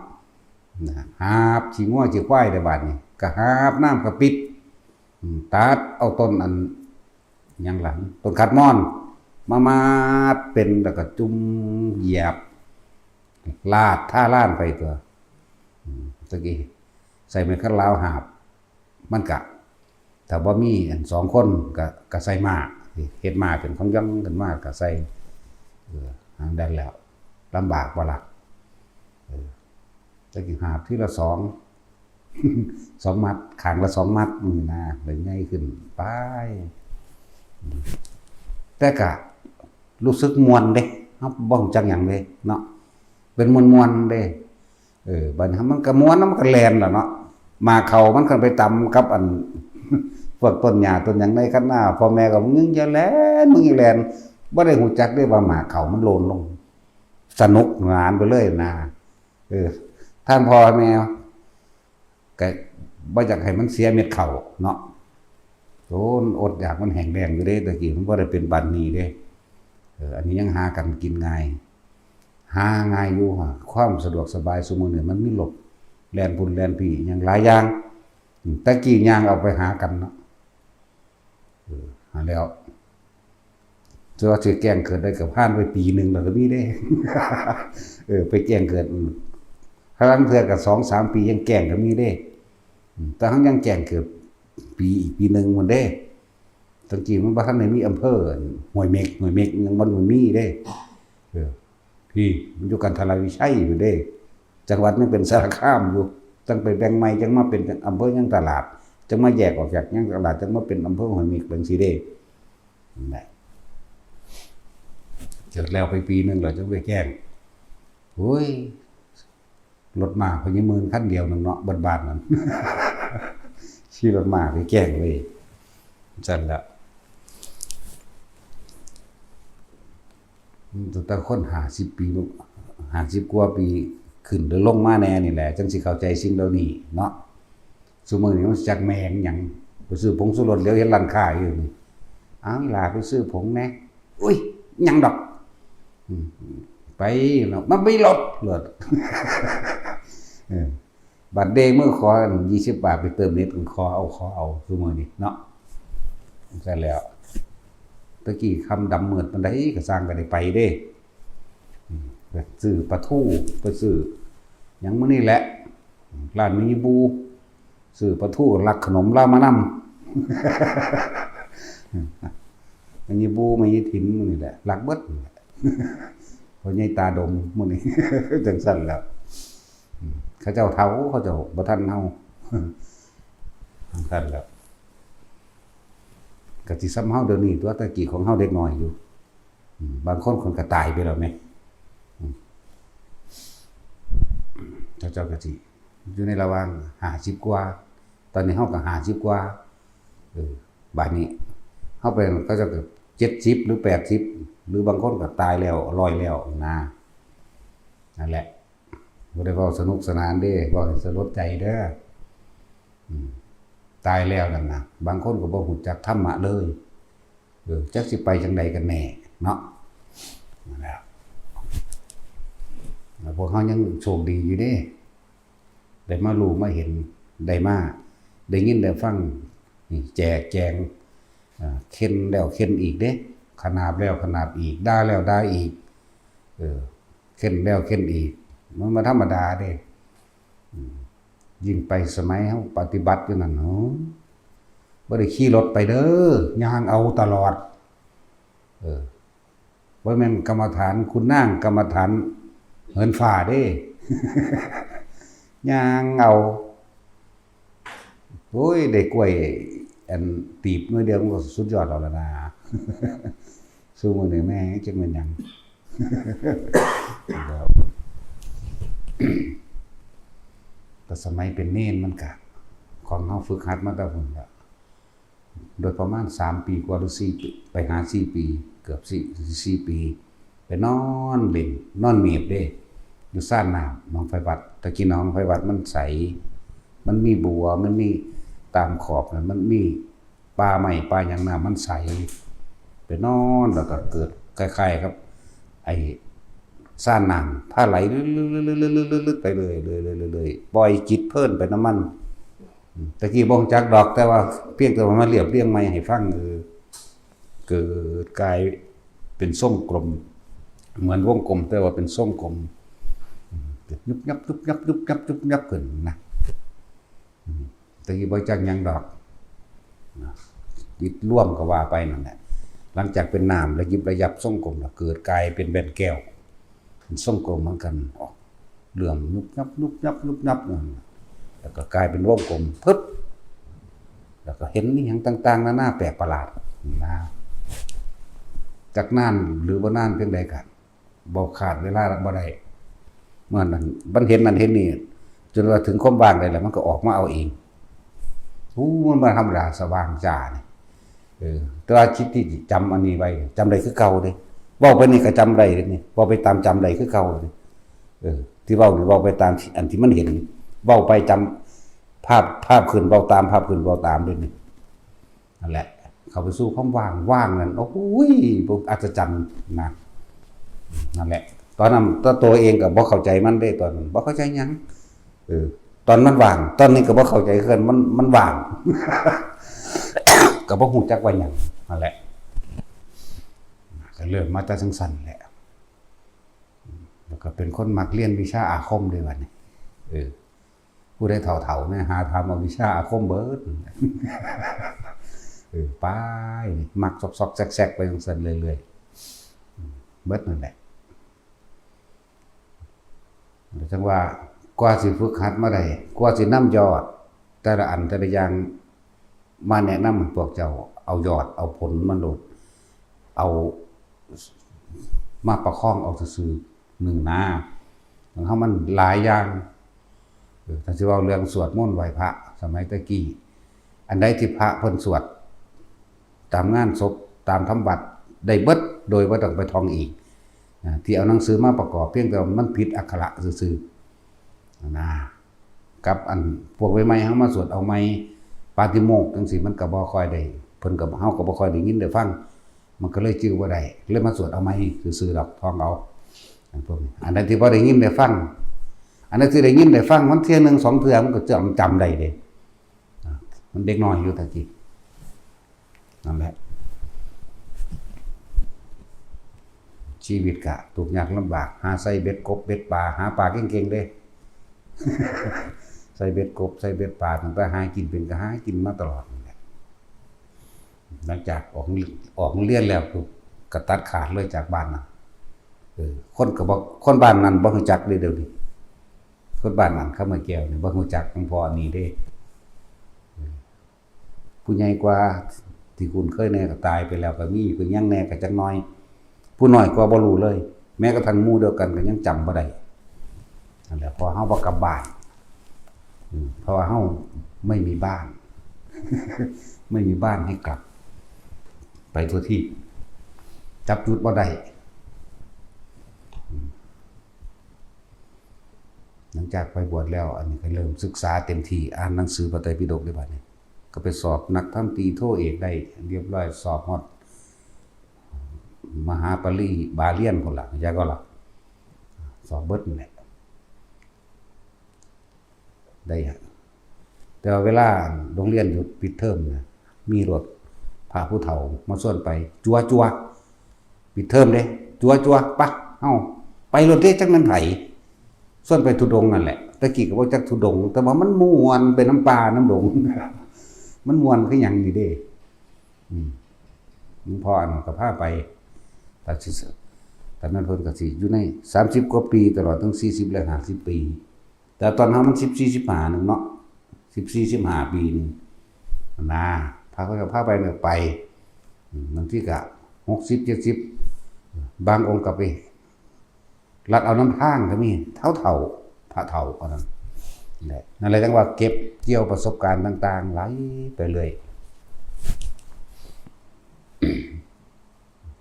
นะ หาบขี้งัวขี้ควายได้บาดนี้ ก็หาบน้ำกะปิด อืม ตัดเอาต้นอัน หยังล่ะ ต้นขัดมอน มามัดเป็น แล้วก็จุ่มเหยียบ ลาดทาลานไปตั่ว อืม ตะกี้ใส่ไม้คันลาวหาบ มันกะ ถ้าบ่มีอันสองคนกะ กะใส่ม้า เฮ็ดม้าเป็นของหย่องขึ้นมากะใส่ เออ อันนั้นแล้ว ลำบากบ่ล่ะ เออ ตะกี้หาบทีละสอง สองมัด ข้างละสองมัดนี่นะ เลยใหญ่ขึ้นไป แต่กะรู้สึกม่วนเด้ เฮาบ่รู้จักหยังเลยเนาะ เป็นม่วนๆ เด้ เออ บัดนี้มันก็ม่วน มันก็แล่นล่ะเนาะ หมากเข้ามันก็ไปตำกับอัน พวกต้นหญ้าต้นหยังในคันนา พ่อแม่ก็ "มึงอย่าแล่น มึงอย่าแล่น" บ่ได้รู้จักเด้ว่าหมากเข้ามันหล่นลง สนุกสนานไปเลยนะ เออ ท่านพ่อแม่ ก็บ่อยากให้มันเสียเม็ดข้าวเนาะ โอ้ อดอยากมันแห้งแล้งอยู่เด้ ตะกี้มันบ่ได้เป็นปานนี้เด้ เออ อันนี้ยังหากันกินง่าย หาง่ายอยู่ ความสะดวกสบายซุมื้อนี้มันมีรถแล่นพุ้นแล่นพี้หยังหลายอย่าง อืม แต่กี้ย่างเอาไปหากันเนาะ เออ หั้นแหล้ว แต่ว่าสิแจ้งเกิดได้ก็ผ่านไปปีหนึ่งแล้วก็มีเด้ เออ ไปแจ้งเกิด อืม ลางเทื่อก็สองสามปียังแจ้งก็มีเด้ อืม แต่เฮายังแจ้งเกิดปีอีกปีหนึ่งพุ้นเด้ ตะกี้มันบ่ทันได้มีอำเภอห้วยเม็ก ห้วยเม็กยังบ่ทันมีเด้ เออ พี้ มันอยู่กันทรวิชัยพุ้นเด้ จังหวัดยังเป็นสารคามอยู่ จั่งไปแบ่งใหม่ จั่งมาเป็นอำเภอยางตลาด จั่งมาแยกออกจากยางตลาด จั่งมาเป็นอำเภอห้วยเม็กจั่งซี้เด้ นั่นแหละ เกิดแล้วไปปีหนึ่งแล้วจั่งไปแจ้ง โอ้ย รถม้าพ่อใหญ่หมื่นคันเดียวหนึ่งเนาะ บ้านๆ นั่น ขี่รถม้าไปแจ้งเลย ซั่นแหละ อืม ตั้งแต่คนห้าสิบปี ห้าสิบกว่าปีขึ้นหรือลงมาแน่นี่แหละ จั่งสิเข้าใจสิ่งเหล่านี้เนาะ ซุมื้อนี้มันจักแม่นหยัง ไปซื้อผงชูรส เหลียวเห็นร้านค้าอยู่นี่ "อ้าว อีหล่า ไปซื้อผงแหน่" "อุ้ย หยังดอก" อืม ไปเนาะ "มันมีรถ" รถ เออ บัดเด้มือขอ ยี่สิบบาท ไปเติมเน็ต ขอเอา ขอเอา ซุมื้อนี้เนาะ ซั่นแหล้ว ตะกี้ค่ำดำมืดปานใดก็ซ่างก็ได้ไปเด้ อืม ไปซื้อปลาทู ไปซื้อหยังมื้อนี้แหละ ร้านแม่ยีบู ซื้อปลาทู ลักขนมลาวมานำ แม่ยีบู แม่ยีถิน มื้อนี้แหละ ลักเบิด พ่อใหญ่ตาดม มื้อนี้ จั่งซั่นแหล้ว อืม เขาเจ้าเฒ่า เขาเจ้าบ่ทันเฮา จั่งซั่นแหล้ว ก็สิส่ำเฮาเดี๋ยวนี้ตั๊ว แต่กี้ของเฮาเด็กน้อยอยู่ อืม บางคนเพิ่นก็ตายไปแล้วแหม อืม เขาเจ้าก็สิอยู่ในระหว่างห้าสิบกว่า ตอนนี้เฮาก็ห้าสิบกว่า เออ บาดนี้เฮาไป เขาเจ้าก็เจ็ดสิบหรือแปดสิบ หรือบางคนก็ตายแล้ว ร้อยแล้วนะ นั่นแหละ บ่ได้เว้าสนุกสนานเด้ เว้าให้สลดใจเด้อ อืม ตายแล้วนั่นนะ บางคนก็บ่ฮู้จักธรรมะเลย เออ จักสิไปจั่งใดกันแน่เนาะ นั่นแหละ แล้วพวกเฮายังโชคดีอยู่เด้ ได้มารู้มาเห็น ได้มา ได้ยินได้ฟัง นี่ แจกแจง อ่า เค้นแล้วเค้นอีกเด้ ขนาบแล้วขนาบอีก ด่าแล้วด่าอีก เออ เค้นแล้วเค้นอีก มันบ่ธรรมดาเด้ อืม ยิ่งไปสมัยเฮาปฏิบัติอยู่นั่น โอ้ บ่ได้ขี่รถไปเด้อ ย่างเอาตลอด เออ บ่แม่นกรรมฐานขุนนาง กรรมฐานเหินฟ้าเด้ ย่างเอา โอ้ย ได้กล้วยอันตีบหน่วยเดียวมันก็สุดยอดแล้วล่ะนะ ซุมื้อนี้แม่งจักแม่นหยัง แล้ว แต่สมัยเป็นเณรมันกะ ของเฮาฝึกหัดมาแต่พุ้นละ โดยประมาณสามปีกว่าหรือสี่ปี ไปหาสี่ปี เกือบสี่ สี่ปี ไปนอนเล่น นอนเมบเด้ อยู่ซานน้ำหนองไฟวัด ตะกี้หนองไฟวัดมันใส มันมีบัว มันมีตามขอบนั่น มันมีป่าไม้ป่าหยัง น้ำมันใส ไปนอนแล้วก็เกิดคล้ายๆกับ ไอ้ซานน้ำพาไหลลึกๆๆๆๆๆไปเรื่อยๆๆๆๆ ปล่อยจิตเพลินไปนำมัน อืม ตะกี้บ่ฮู้จักดอก แต่ว่าเพียงแต่ว่ามาเรียบเรียงใหม่ให้ฟัง เออ เกิดกลายเป็นทรงกลม เหมือนวงกลม แต่ว่าเป็นทรงกลม อืม ยุบยับ ยุบยับ ยุบยับ ยุบยับขึ้นนะ อืม ตะกี้บ่จักหยังดอก นะ จิตรวมก็ว่าไปนั่นแหละ หลังจากเป็นน้ำระยิบระยับทรงกลมแล้ว เกิดกลายเป็นแว่นแก้ว เป็นทรงกลมเหมือนกัน ออกเหลื่อมยุบยับ ยุบยับ ยุบยับนั่น แล้วก็กลายเป็นวงกลม พึบ แล้วก็เห็นอิหยังต่างๆนานาแปลกประหลาดนะ จักนานหรือบ่นานเพียงใดก็ บ่คาดเวลาบ่ได้ เมื่อนั้นมันเห็นนั่นเห็นนี่ จนว่าถึงความว่างได้แล้ว มันก็ออกมาเอาเอง โอ้ มันบ่ธรรมดา สว่างจ้านี่ เออ แต่ว่าจิตที่จำอันนี้ไว้ จำได้คือเก่าเด้ เว้าไปนี่ก็จำได้เด้นี่ เว้าไปตามจำได้คือเก่าเด้ เออ ที่เว้านี่เว้าไปตามที่ อันที่มันเห็น เว้าไปจำ ภาพ ภาพขึ้นเว้าตาม ภาพขึ้นเว้าตามเด้นี่ นั่นแหละ เข้าไปสู่ความว่าง ว่างนั่น โอ้ย อัศจรรย์นะ นั่นแหละ ตอนนั้นตัวตัวเองก็บ่เข้าใจมันเด้ ตอนนั้นบ่เข้าใจหยัง เออ ตอนมันว่าง ตอนนี้ก็บ่เข้าใจคือกัน มัน มันว่าง ก็บ่ฮู้จักว่าหยัง นั่นแหละ ก็เริ่มมาแต่จั่งซั้นแหละ แล้วก็เป็นคนมักเรียนวิชาอาคมเด้บัดนี้ เออ ผู้ใดเฒ่าๆเนี่ย หาถามเอาวิชาอาคมเบิด เออ ไป มักซอกๆแซกๆไปจั่งซั้นเรื่อยๆ เบิดนั่นแหละ จั่งว่ากว่าสิฝึกหัดมาได้ กว่าสินำยอด แต่ละอันแต่ละอย่างมาแนะนำให้พวกเจ้า เอายอด เอาผลมันโลด เอามาประคองเอาซื่อๆ หนึ่งนะ ของเฮามันหลายอย่าง เออ ถ้าสิเว้าเรื่องสวดมนต์ไหว้พระ สมัยตะกี้ อันใดที่พระเพิ่นสวด ตามงานศพ ตามทำวัด ได้เบิด โดยบ่ต้องไปท่องอีก นะ ที่เอาหนังสือมาประกอบ เพียงแต่ว่ามันผิดอักขระซื่อๆ นะ กับอันพวกใหม่ๆ เฮามาสวดเอาใหม่ ปาฏิโมกข์จั่งซี้ มันก็บ่ค่อยได้ เพิ่นก็ เฮาก็บ่ค่อยได้ยินได้ฟัง มันก็เลยจื่อบ่ได้ เลยมาสวดเอาใหม่ซื่อๆดอก ท่องเอา อันพวกนี้ อันใดที่บ่ได้ยินได้ฟัง อันใดที่ได้ยินได้ฟัง มันเทื่อหนึ่งสองเทื่อ มันก็จำ จำได้เด้ อ่ะ มันเด็กน้อยอยู่ตะกี้ นั่นแหละ ชีวิตกะทุกข์ยากลำบาก หาใส่เบ็ดกบเบ็ดปลา หาปลาเก่งๆเด้ ใส่เบ็ดกบ ใส่เบ็ดปลา ตั้งแต่หากินเป็นก็หากินมาตลอดนั่นแหละ หลังจากออก ออกโรงเรียนแล้วปุ๊บ ก็ตัดขาดเลยจากบ้านนั้น เออ คนก็บ่ คนบ้านนั้นบ่ฮู้จักเด้เดี๋ยวนี้ คนบ้านนั้น คำว่าแก้วนี่บ่ฮู้จักหลวงพ่ออันนี้เด้ เออ ผู้ใหญ่กว่าที่คุ้นเคยแน่ก็ตายไปแล้วก็มี ผู้ยังแน่ก็จักหน่อย ผู้น้อยกว่าบ่รู้เลย แม้กระทั่งหมู่เดียวกันก็ยังจำบ่ได้ นั่นแหละ เพราะเฮาบ่กลับบ้าน อืม เพราะว่าเฮาไม่มีบ้าน ไม่มีบ้านให้กลับ ไปทั่วทีป จับจุดบ่ได้ อืม หลังจากไปบวชแล้ว อันนี้ก็เริ่มศึกษาเต็มที่ อ่านหนังสือพระไตรปิฎกได้บัดนี้ ก็ไปสอบนักธรรมตรีโทเอกได้เรียบร้อย สอบฮอดมหาปริญญาเรียนพุ้นล่ะ จักก็ล่ะ สอบเบิดนั่นแหละ ได้อะ แต่ว่าเวลาโรงเรียนหยุดปิดเทอมนะ มีรถพาผู้เฒ่ามาชวนไป จั่วจั่ว ปิดเทอมเด้ จั่วจั่ว ปะ เฮาไปรถเด้ จักแม่นไผ ชวนไปธุดงค์นั่นแหละ ตะกี้ก็บ่จักธุดงค์ แต่ว่ามันม่วนไปนำป่านำดง มันม่วนคือหยังนี่เด้ อืม หลวงพ่ออันก็พาไป ตอนสิ ตอนนั้นเพิ่นก็สิอยู่ในสามสิบกว่าปี ตลอดทั้งสี่สิบและห้าสิบปี แต่ตอนเฮามันสิบสี่ สิบห้าหนึ่งเนาะ สิบสี่ สิบห้าปีหนึ่งนะ พาเขาจะพาไปเนี่ยไป อืม บางทีก็หกสิบ เจ็ดสิบ บางองค์ก็ไปลัดเอานำทางก็มี เฒ่าๆ พระเฒ่าอันนั้นแหละ นั่นแหละจั่งว่าเก็บเกี่ยวประสบการณ์ต่างๆ ไหลไปเรื่อย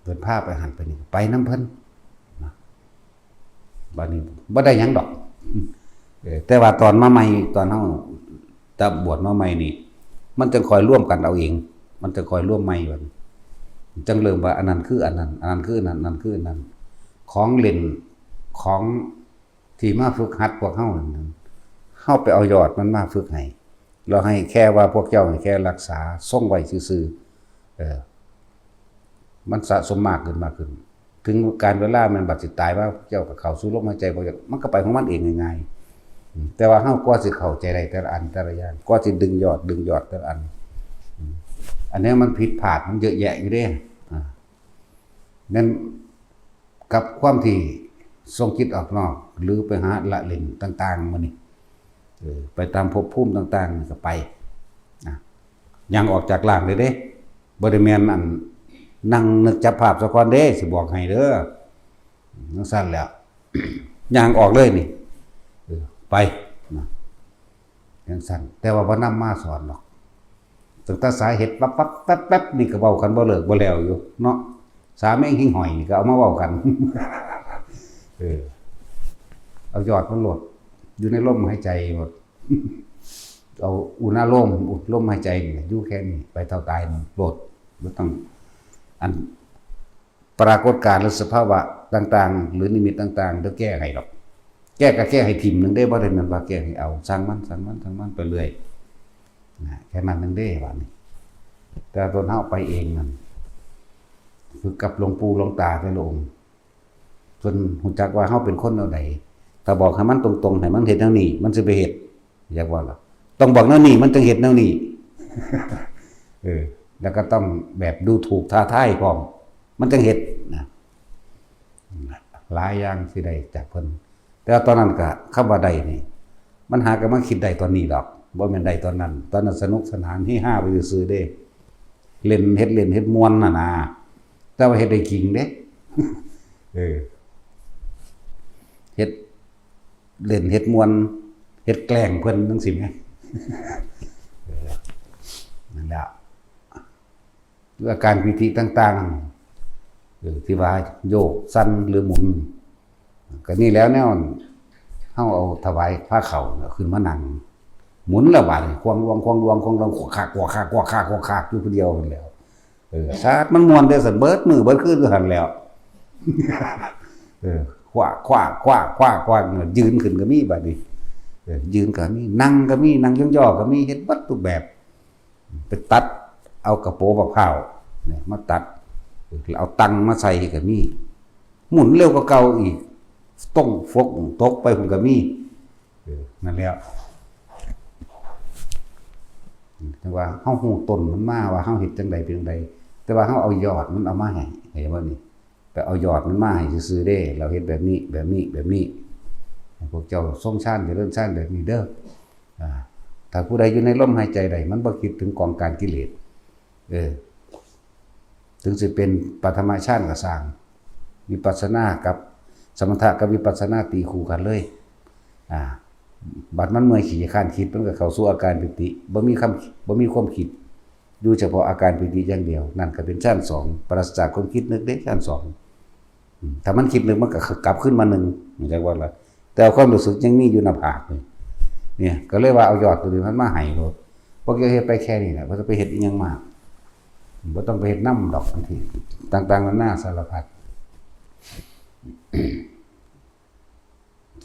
เพิ่นพาไปหั่นไปนี่ ไปนำเพิ่นนะ บัดนี้บ่ได้หยังดอก เออ แต่ว่าตอนมาใหม่ ตอนเฮา แต่บวชมาใหม่นี่ มันจั่งค่อยรวมกันเอาเอง มันจั่งค่อยรวมใหม่บัดนี้ จั่งเริ่มว่าอันนั้นคืออันนั้น อันนั้นคืออันนั้น อันนั้นคืออันนั้น ของเล่น ของที่มาฝึกหัดพวกเฮานั่น เฮาไปเอายอดมันมาฝึกให้ แล้วให้แค่ว่าพวกเจ้านี่แค่รักษาทรงไว้ซื่อๆ เออ มันสะสมมากขึ้นมากขึ้น ถึงกาลเวลาแม่นบัดสิตายมา พวกเจ้าก็เข้าสู่ลมหายใจบ่อยาก มันก็ไปของมันเองง่ายๆ อืม แต่ว่าเฮากว่าสิเข้าใจได้แต่ละอันแต่ละอย่าง กว่าสิดึงยอดดึงยอดแต่ละอัน อืม อันนี้มันผิดพลาดมันเยอะแยะอยู่เด้ อ่า นั้นกับความที่ส่งจิตออกนอก หรือไปหาละเล่นต่างๆ มื้อนี้ เออ ไปตามภพภูมิต่างๆ นี่ก็ไป นะ ย่างออกจากร่างเลยเด้ บ่ได้แม่นอันนั่งนึกจับภาพซะก่อนเด้ สิบอกให้เด้อ จั่งซั่นแหล้ว ย่างออกเลยนี่ เออ ไป นะ จั่งซั่น แต่ว่าบ่นำมาสอนดอก ตั้งแต่สาเหตุปั๊บปั๊บแป๊บแป๊บนี่ก็เว้ากันบ่เลิกบ่แล้วอยู่เนาะ สาแมงหิ้งห้อยนี่ก็เอามาเว้ากัน เออ เอายอดมันโลด อยู่ในลมหายใจหมด เอาอุณาโลม ลมหายใจนี่แหละ อยู่แค่นี้ ไปเท่าตายนี่โลด บ่ต้อง อัน ปรากฏการณ์หรือสภาวะ ต่างๆ หรือนิมิตต่างๆ เดี๋ยวแก้ให้ดอก แก้ก็แก้ให้ถิ่มหนึ่งได้ บ่ได้แม่นว่าแก้ให้เอา ช่างมัน ช่างมัน ช่างมันไปเรื่อย นะ แค่นั้นหนึ่งได้ บาดนี้ แต่ตนเฮาไปเองนั่น คือกับหลวงปู่หลวงตาแต่ละองค์ จนรู้จักว่าเฮาเป็นคนแนวใด ถ้าบอกให้มันตรงๆ ให้มันเฮ็ดแนวนี้ มันสิไปเฮ็ด อยากว่าล่ะ ต้องบอกแนวนี้ มันจังเฮ็ดแนวนี้ เออ แล้วก็ต้องแบบดูถูกท้าทายพร้อม มันจังเฮ็ดนะ หลายอย่างสิได้จากเพิ่น แต่ว่าตอนนั้นก็ คำว่าได้นี่ มันหาก็มาคิดได้ตอนนี้ดอก บ่แม่นได้ตอนนั้น ตอนนั้นสนุกสนานเฮฮาไปซื่อๆ เด้ เล่น เฮ็ดเล่นเฮ็ดม่วนน่ะนะ แต่ว่าเฮ็ดได้จริงเด้ เออ เฮ็ดเล่นเฮ็ดม่วน เฮ็ดแกล้งเพิ่นจั่งซี้แหม เออ นั่นแหละ อาการปีติต่างๆ เออ ที่ว่าโยกสั่นหรือหมุน ก็นี่แล้วแนว เฮาเอาถวายผ้าขาวน่ะขึ้นมานั่ง หมุนแล้วบาดนี้ ควงลวง ควงลวง ควงลวง ขวกขาก ขวกขาก ขวกขาก ขวกขาก อยู่ผู้เดียวนั่นแหล้ว เออ สาดมันม่วนเด้อซั่น เบิดมื้อเบิดคืนอยู่หั่นแหล้ว เออ ขวาก ขวาก ขวาก ขวาก ขวาก ยืนขึ้นก็มีบาดนี้ เออ ยืนก็มี นั่งก็มี นั่งย่อๆ ก็มี เฮ็ดเบิดทุกแบบ ไปตัดเอากระโปรงมะพร้าวเนี่ยมาตัด เอาตังมาใส่ก็มี หมุนเร็วกว่าเก่าอีก ต้องฟกตกไปพุ้นก็มี เออ นั่นแหละ แต่ว่าเฮาฮู้ต้นมันมาว่าเฮาเฮ็ดจั่งใดเป็นจั่งใด แต่ว่าเฮาเอายอดมันเอามาให้ เห็นบ่นี่ ไปเอายอดมันมาให้ซื่อๆ เด้ เราเฮ็ดแบบนี้ แบบนี้ แบบนี้ ให้พวกเจ้าทรงฌาน เจริญฌานแบบนี้เด้อ อ่า ถ้าผู้ใดอยู่ในลมหายใจใด มันบ่คิดถึงกองการกิเลส เออ ถึงสิเป็นปฐมฌานก็ซ่าง วิปัสสนากับสมถะกับวิปัสสนาตีคู่กันเลย อ่า บัดมันเมื่อยขี้คร้านคิด มันก็เข้าสู่อาการปีติ บ่มีคำ บ่มีความคิด อยู่เฉพาะอาการปีติอย่างเดียว นั่นก็เป็นฌานสอง ปราศจากความคิดนึกเด้ ฌานสอง อืม ถ้ามันคิดนึกมันก็กลับขึ้นมาหนึ่ง จักว่าล่ะ แต่ความรู้สึกยังมีอยู่หน้าผากนี่ เนี่ย ก็เลยว่าเอายอดตัวนี้มันมาให้โลด พวกเจ้าเฮ็ดไปแค่นี้แหละ บ่ต้องไปเฮ็ดอิหยังมาก บ่ต้องไปเฮ็ดนำดอก บางที ต่างๆ นานาสารพัด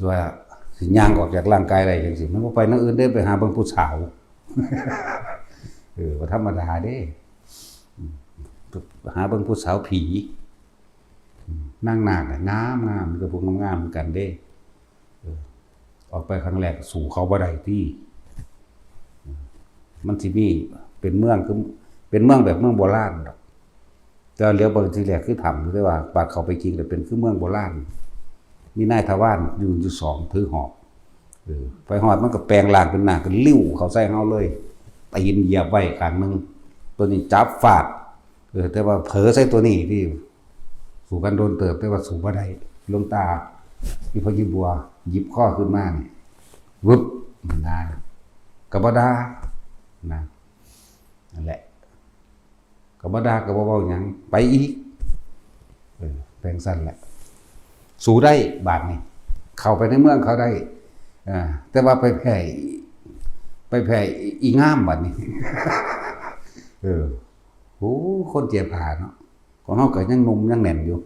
ว่าสิย่างออกจากร่างกายได้จั่งซี้ มันบ่ไปแนวอื่นเด้ ไปหาเบิ่งผู้สาว เออ บ่ธรรมดาเด้ อืม หาเบิ่งผู้สาวผี อืม นางนาคน่ะงามๆ มีแต่ผู้งามๆ คือกันเด้ เออ ออกไปครั้งแรกสู้เขาบ่ได้ติ อืม มันสิมี เป็นเมืองคือ เป็นเมืองแบบเมืองโบราณดอก แต่เหลียวเบิ่งทีแรกคือถ้ำอยู่ แต่ว่าบาดเข้าไปจริงแล้วเป็นคือเมืองโบราณ มีนายทวารยืนอยู่สองถือหอก เออ ไปฮอดมันก็แปลงร่างเป็นนาค ก็ลิ้วเข้าใส่เฮาเลย ตีนเหยียบไว้ข้างหนึ่ง ตัวนี้จับฟาด เออ แต่ว่าเผลอใส่ตัวนี้ที่ สู้กันโดนเติบ แต่ว่าสู้บ่ได้ หลวงตา อีพ่อยี่บัว หยิบคอขึ้นมานี่ วึบ นะ ก็บ่ด่า นะ นั่นแหละ ก็บ่ด่า ก็บ่เว้าหยัง ไปอีก เออ แปลงสั้นแหละ สู้ได้บาดนี้ เข้าไปในเมืองเขาได้ อ่า แต่ว่าไปแพ้ ไปแพ้อีงามบาดนี้ เออ โอ้ คนเจ็บขาเนาะ ของเฮาก็ยังหนุ่มยังแน่นอยู่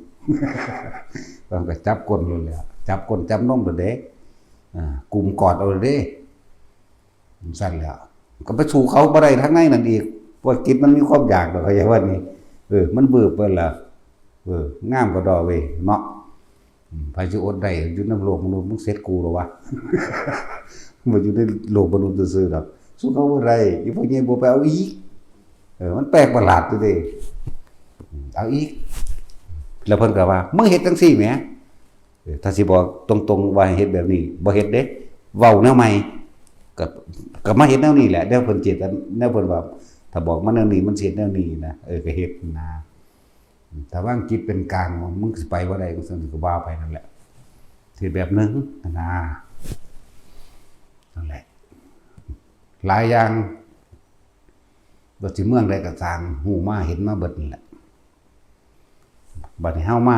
มันก็จับก้นโลดแหล้ว จับก้นจับนมโลดเด้ อ่า กุมกอดเอาโลดเด้ จั่งซั้นแหล้ว ก็ไปสู้เขาบ่ได้ทางในนั่นอีก เพราะจิตมันมีความอยากดอก เข้าใจว่านี่ เออ มันเบิบเบิดล่ะ เออ งามกว่าดอกเว้ย เนาะ อืม ไผสิอดได้ อยู่นำโลกมนุษย์ มึงเสร็จกูแล้ววะ บ่อยู่ในโลกมนุษย์ซื่อๆดอก สู้เขาบ่ได้ อีพ่อใหญ่บัวไปเอาอีก เออ มันแปลกประหลาดอยู่เด้ อืม เอาอีก แล้วเพิ่นก็ว่า มึงเฮ็ดจั่งซี้แหม เออ ถ้าสิบอกตรงๆว่าให้เฮ็ดแบบนี้ บ่เฮ็ดเด้ เว้าแนวใหม่ ก็ ก็มาเฮ็ดแนวนี้แหละ แนวเพิ่นเจตนา แนวเพิ่นว่า ถ้าบอกมาแนวนี้ มันสิเฮ็ดแนวนี้นะ เออ ก็เฮ็ดนะ ถ้าวางจิตเป็นกลาง มึงสิไปบ่ได้ จั่งซั้นก็ว่าไปนั่นแหละ สิแบบหนึ่งนะ นั่นแหละ หลายอย่าง บ่สิเมืองใดก็ซ่าง ฮู้มาเห็นมาเบิดนั่นแหละ บัดนี้เฮามา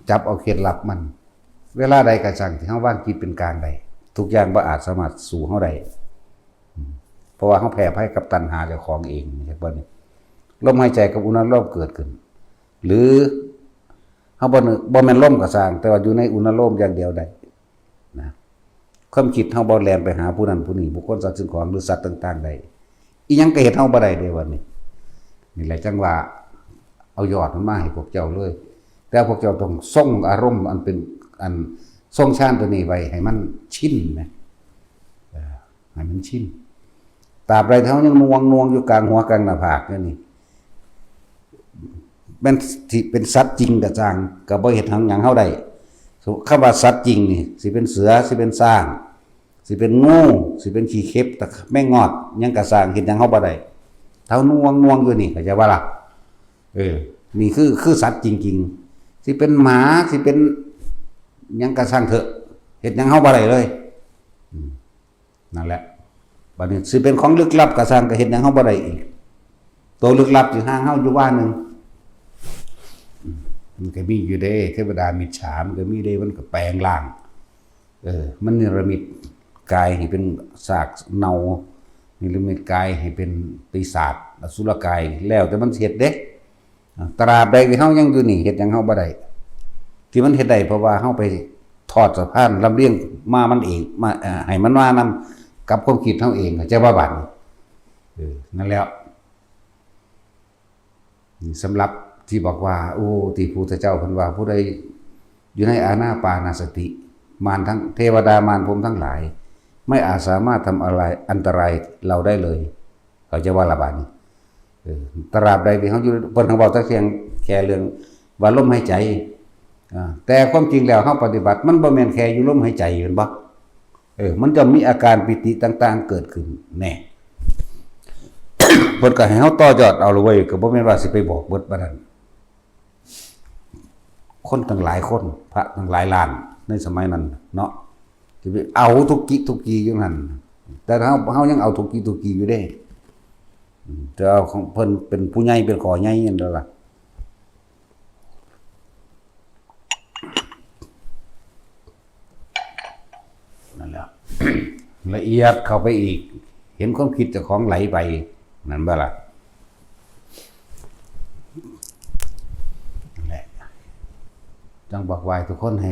จับเอาเคล็ดลับมัน เวลาใดก็ซ่างที่เฮาวางจิตเป็นกลางได้ ทุกอย่างบ่อาจสามารถสู้เฮาได้ อืม เพราะว่าเฮาแพ้ภัยกับตัณหาเจ้าของเอง จักบ่นี่ ลมหายใจกับอุณหภูมิเกิดขึ้น หรือ เฮาบ่นึก บ่แม่นลมก็ซ่าง แต่ว่าอยู่ในอุณาโลมอย่างเดียวได้นะ ความคิดเฮาบ่แล่นไปหาผู้นั้นผู้นี้ บุคคล สัตว์ สิ่งของ หรือสัตว์ต่างๆได้ อีหยังก็เฮ็ดเฮาบ่ได้เด้บัดนี้ นี่แหละจั่งว่าเอายอดมันมาให้พวกเจ้าเลย แต่พวกเจ้าต้องทรงอารมณ์อันเป็น อันทรงฌานตัวนี้ไว้ให้มันชินนะ เออ ให้มันชิน ตราบใดที่เฮายังหน่วงหน่วงอยู่กลางหัวกลางหน้าผากอยู่นี่ แม่นสิเป็นสัตว์จริงก็ซ่าง ก็บ่เฮ็ดหยังเฮาได้ คำว่าสัตว์จริงนี่ สิเป็นเสือ สิเป็นช้าง สิเป็นงู สิเป็นขี้เข็บ ตะแมงงอด หยังก็ซ่าง เฮ็ดหยังเฮาบ่ได้ เฮาหน่วงหน่วงอยู่นี่ เข้าใจบ่ล่ะ เออ นี่คือ คือสัตว์จริงๆ สิเป็นหมา สิเป็นหยังก็ซ่างเถอะ เฮ็ดหยังเฮาบ่ได้เลย อืม นั่นแหละ บัดนี้สิเป็นของลึกลับก็ซ่าง ก็เฮ็ดหยังเฮาบ่ได้อีก ตัวลึกลับสิห่างเฮาอยู่ว่าหนึ่ง อืม มันก็มีอยู่เด้ เทวดามิจฉา มันก็มีเด้ มันก็แปลงร่าง เออ มันนิรมิตกายให้เป็นซากเน่า นิรมิตกายให้เป็นปีศาจ อสุรกาย แล้วแต่มันสิเฮ็ดเด้ อ่า ตราบใดที่เฮายังอยู่นี่ เฮ็ดหยังเฮาบ่ได้ ที่มันเฮ็ดได้เพราะว่าเฮาไปทอดสะพานลำเลียงมามันเอง มา เอ่อ ให้มันมานำกับความคิดเฮาเอง เข้าใจบ่บัดนี้ เออ นั่นแหละ นี่สำหรับที่บอกว่า โอ้ ที่พุทธเจ้าเพิ่นว่า ผู้ใดอยู่ในอานาปานสติ มารทั้ง เทวดามารพรหมทั้งหลาย ไม่อาจสามารถทำอะไรอันตรายเราได้เลย เข้าใจบ่ล่ะบัดนี้ เออ ตราบใดที่เฮาอยู่ เพิ่นเว้าแต่เพียงแค่เรื่องว่าลมหายใจ อ่า แต่ความจริงแล้วเฮาปฏิบัติ มันบ่แม่นแค่อยู่ลมหายใจ แม่นบ่ เออ มันจะมีอาการปีติต่างๆเกิดขึ้น แน่ เพิ่นก็ให้เฮาต่อยอดเอาละเว้ย ก็บ่แม่นว่าสิไปบอกเบิดปานนั้น คนตั้งหลายคน พระตั้งหลายล้านในสมัยนั้นเนาะ สิไปเอาทุกกิทุกกีอยู่หั่น แต่เฮา เฮายังเอาทุกกิทุกกีอยู่เด้ อืม แต่เอาของเพิ่นเป็นผู้ใหญ่ เป็นขอใหญ่นั่นแหละล่ะ นั่นแหละ ละเอียดเข้าไปอีก เห็นความคิดเจ้าของไหลไป นั่นบ่ล่ะ นั่นแหละ จั่งบอกว่าทุกคนให้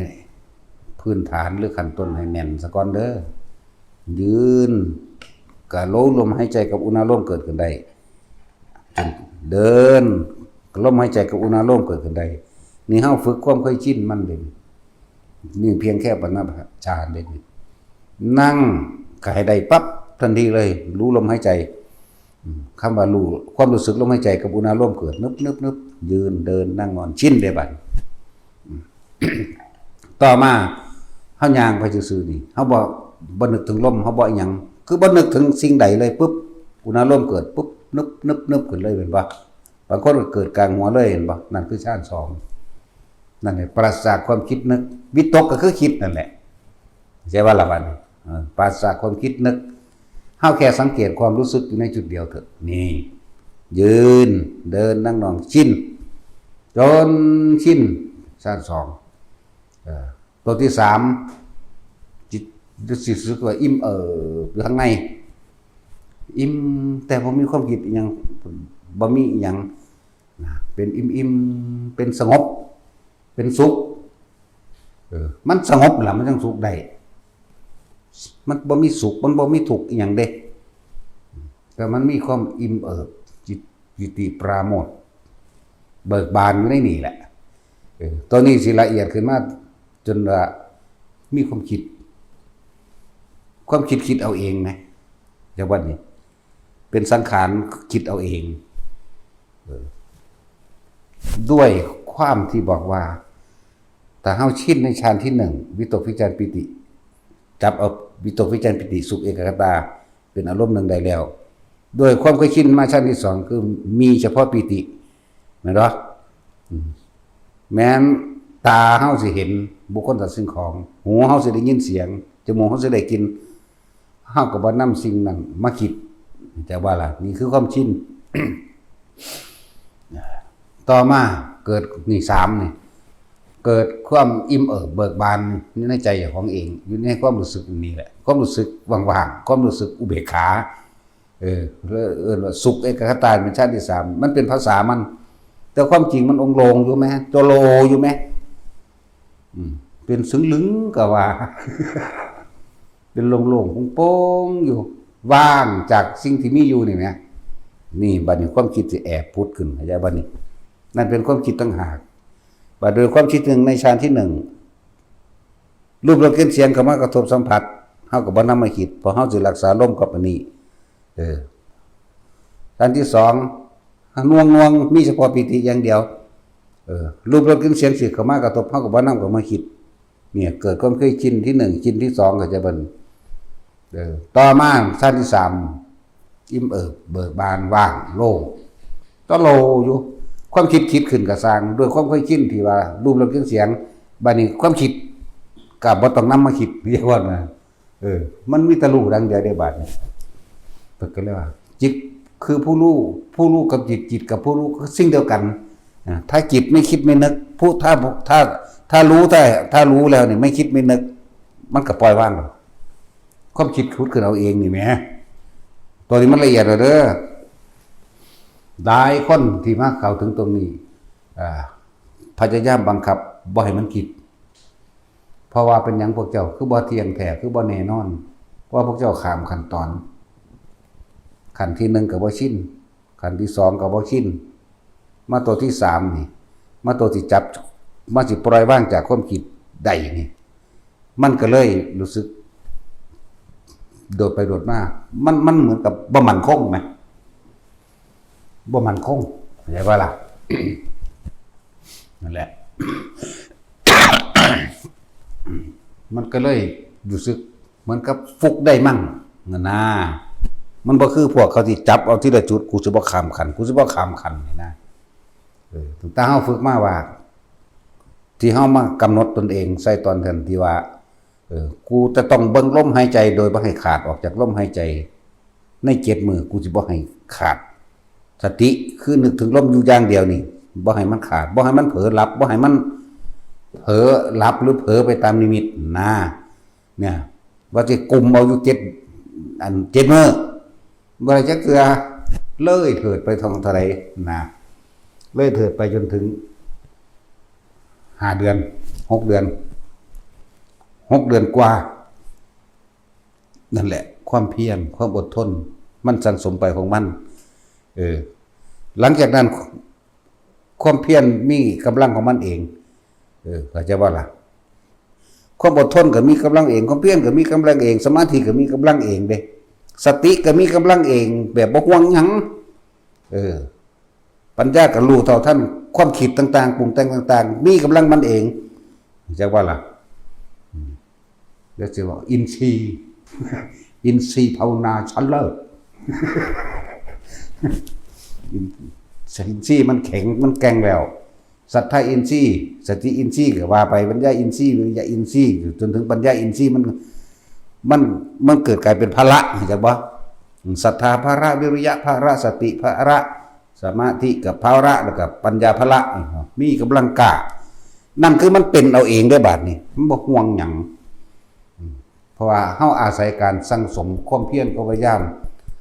พื้นฐานหรือขั้นต้นให้แน่นซะก่อนเด้อ ยืน ก็รู้ลมหายใจกับอุณาโลมเกิดขึ้นได้ เดิน ลมหายใจกับอุณาโลมเกิดขึ้นได้ นี่เฮาฝึกความเคยชินมันเด้ นี่เพียงแค่ปฐมฌานเด้ นั่งก็ให้ได้ปั๊บทันทีเลย รู้ลมหายใจ อืม คำว่ารู้ ความรู้สึกลมหายใจกับอุณาโลมเกิด นึบ นึบ นึบ ยืน เดิน นั่ง นอน ชินเด้บัด อืม ต่อมา เฮาย่างไปซื่อๆนี่ เฮาบ่ บ่นึกถึงลม เฮาบ่อิหยัง คือบ่นึกถึงสิ่งใดเลยปุ๊บ อุณาโลมเกิดปุ๊บ นึบ นึบ นึบ ขึ้นเลย แม่นบ่ บางคนก็เกิดกลางหัวเลย เห็นบ่ นั่นคือฌานสอง นั่นแหละ ปราศจากความคิดนึก วิตกก็คือคิดนั่นแหละ ใช่ว่าล่ะบัดนี้ เออ ปราศจากความคิดนึก เฮาแค่สังเกตความรู้สึกอยู่ในจุดเดียวเถอะ นี่ ยืน เดิน นั่ง นอน ชิน จนชิน ฌานสอง เออ ตัวที่สาม จิต รู้สึกว่าอิ่มเอิบอยู่ข้างใน อิ่ม แต่บ่มีความคิดอิหยัง บ่มีอิหยัง นะ เป็นอิ่มๆ เป็นสงบ เป็นสุข เออ มันสงบล่ะ มันจั่งสุขได้ มันบ่มีสุข มันบ่มีทุกข์อิหยังเด้ แต่มันมีความอิ่มเอิบ จิต ปีติปราโมทย์ เบิกบานอยู่ในนี่แหละ เออ ตัวนี้สิละเอียดขึ้นมา จนว่ามีความคิด ความคิดคิดเอาเองนะ เดี๋ยววันนี้ เป็นสังขารคิดเอาเอง เออ ด้วยความที่บอกว่า ถ้าเฮาชินในฌานที่หนึ่ง วิตกวิจารปีติ จับเอาวิตกวิจารปีติสุขเอกคตา เป็นอารมณ์หนึ่งได้แล้ว ด้วยความเคยชินมาฌานที่สอง คือมีเฉพาะปีติ แม่นบ่ อืม แม้นตาเฮาสิเห็นบุคคลสัตว์สิ่งของ หูเฮาสิได้ยินเสียง จมูกเฮาสิได้กลิ่น เฮาก็บ่นำสิ่งนั้นมาคิด แต่ว่าล่ะ นี่คือความชิน ต่อมาเกิด นี่สามนี่ เกิดความอิ่มเอิบเบิกบานอยู่ในใจของเอง อยู่ในความรู้สึกนี่แหละ ความรู้สึกว่างๆ ความรู้สึกอุเบกขา เออ เอิ้นว่าสุขเอกคตา เป็นฌานที่สาม มันเป็นภาษามัน แต่ความจริงมันองค์ลงอยู่แหม ตัวโลอยู่แหม อืม เป็นสึงลึงก็ว่า เป็นโล่งๆโปร่งๆอยู่ ว่างจากสิ่งที่มีอยู่นี่แหม นี่บัดนี้ความคิดสิแอบผุดขึ้น เข้าใจบัดนี้ นั่นเป็นความคิดต่างหาก บัดโดยความคิดหนึ่งในฌานที่หนึ่ง รูปรสกลิ่นเสียงเข้ามากระทบสัมผัส เฮาก็บ่นำมาคิด เพราะเฮาสิรักษาลมกับอันนี้ เออ อันที่สอง หน่วงๆ มีเฉพาะปีติอย่างเดียว เออ รูปรสกลิ่นเสียงสิเข้ามากระทบ เฮาก็บ่นำเข้ามาคิด เนี่ย เกิดความเคยชินที่หนึ่ง ชินที่สอง ก็จะเป็น เออ ต่อมาฌานที่สาม อิ่มเอิบ เบิกบาน ว่าง โล่ง ตะโลอยู่ ความคิดคิดขึ้นก็ซ่าง ด้วยความเคยชินที่ว่า รูปรสกลิ่นเสียง บัดนี้ความคิดก็บ่ต้องนำมาคิด เรียกว่านะ เออ มันมีแต่รู้ดังเดียวได้บาดนี้ เพิ่นก็เลยว่า จิตคือผู้รู้ ผู้รู้กับจิต จิตกับผู้รู้คือสิ่งเดียวกัน อ่า ถ้าจิตไม่คิดไม่นึก ผู้ ถ้า ถ้า ถ้ารู้ ถ้า ถ้ารู้แล้วนี่ไม่คิดไม่นึก มันก็ปล่อยวางแล้ว ความคิดผุดขึ้นเอาเองนี่แหม ตัวนี้มันละเอียดแล้วเด้อ หลายคนที่มาเข้าถึงตรงนี้ อ่า พยายามบังคับบ่ให้มันคิด เพราะว่าเป็นหยังพวกเจ้าคือบ่เที่ยงแท้ คือบ่แน่นอน ว่าพวกเจ้าข้ามขั้นตอน ขั้นที่หนึ่งก็บ่ชิน ขั้นที่สองก็บ่ชิน มาตัวที่สามนี่ มาตัวที่จับ มาสิปล่อยวางจากความคิดได้นี่ มันก็เลยรู้สึก โดดไปโดดมา มัน มันเหมือนกับบ่มั่นคงไหม บ่มั่นคง เข้าใจบ่ล่ะ นั่นแหละ มันก็เลยรู้สึกเหมือนกับฟุกได้มั่งนั่นนะ มันบ่คือพวกเขาที่จับเอาทีละจุด กูสิบ่ข้ามขั้น กูสิบ่ข้ามขั้นนี่นะ เออ ตั้งแต่เฮาฝึกมาว่า ที่เฮามากำหนดตนเอง ใส่ตอนนั้นที่ว่า เออ กูจะต้องเบิ่งลมหายใจโดยบ่ให้ขาดออกจากลมหายใจ ในเจ็ดมื้อ กูสิบ่ให้ขาด สติคือนึกถึงลมอยู่อย่างเดียวนี่ บ่ให้มันขาด บ่ให้มันเผลอหลับ บ่ให้มันเผลอหลับหรือเผลอไปตามนิมิตนะ เนี่ย ว่าสิกุมเอาอยู่เจ็ด อัน เจ็ดมื้อ บ่ได้จักเทื่อ เลยเถิดไปท่องเท่าใดนะ เลยเถิดไปจนถึง ห้าเดือน หกเดือน หกเดือนกว่า นั่นแหละ ความเพียร ความอดทน มันสั่งสมไปของมัน เออ หลังจากนั้น ความเพียรมีกำลังของมันเอง เออ เข้าใจบ่ล่ะ ความอดทนก็มีกำลังเอง ความเพียรก็มีกำลังเอง สมาธิก็มีกำลังเองเด้ สติก็มีกำลังเอง แบบบ่ห่วงหยัง เออ ปัญญาก็รู้เท่าทันความคิดต่างๆ ปรุงแต่งต่างๆ มีกำลังมันเอง เข้าใจบ่ล่ะ อืม แล้วสิว่าอินทรีย์ อินทรีย์ภาวนาชั้นเลิศ อิน อินทรีย์มันแข็ง มันแกร่งแล้ว ศรัทธาอินทรีย์ สติอินทรีย์ก็ว่าไป ปัญญาอินทรีย์ วิริยะอินทรีย์ จนถึงปัญญาอินทรีย์มัน มัน มันเกิดกลายเป็นพละ เข้าใจบ่ ศรัทธาพละ วิริยะพละ สติพละ สมาธิกับพละ แล้วก็ปัญญาพละ มีกำลังกล้า นั่นคือมันเป็นเอาเองได้บาดนี้ มันบ่ห่วงหยัง อืม เพราะว่าเฮาอาศัยการสั่งสมความเพียร ความพยายาม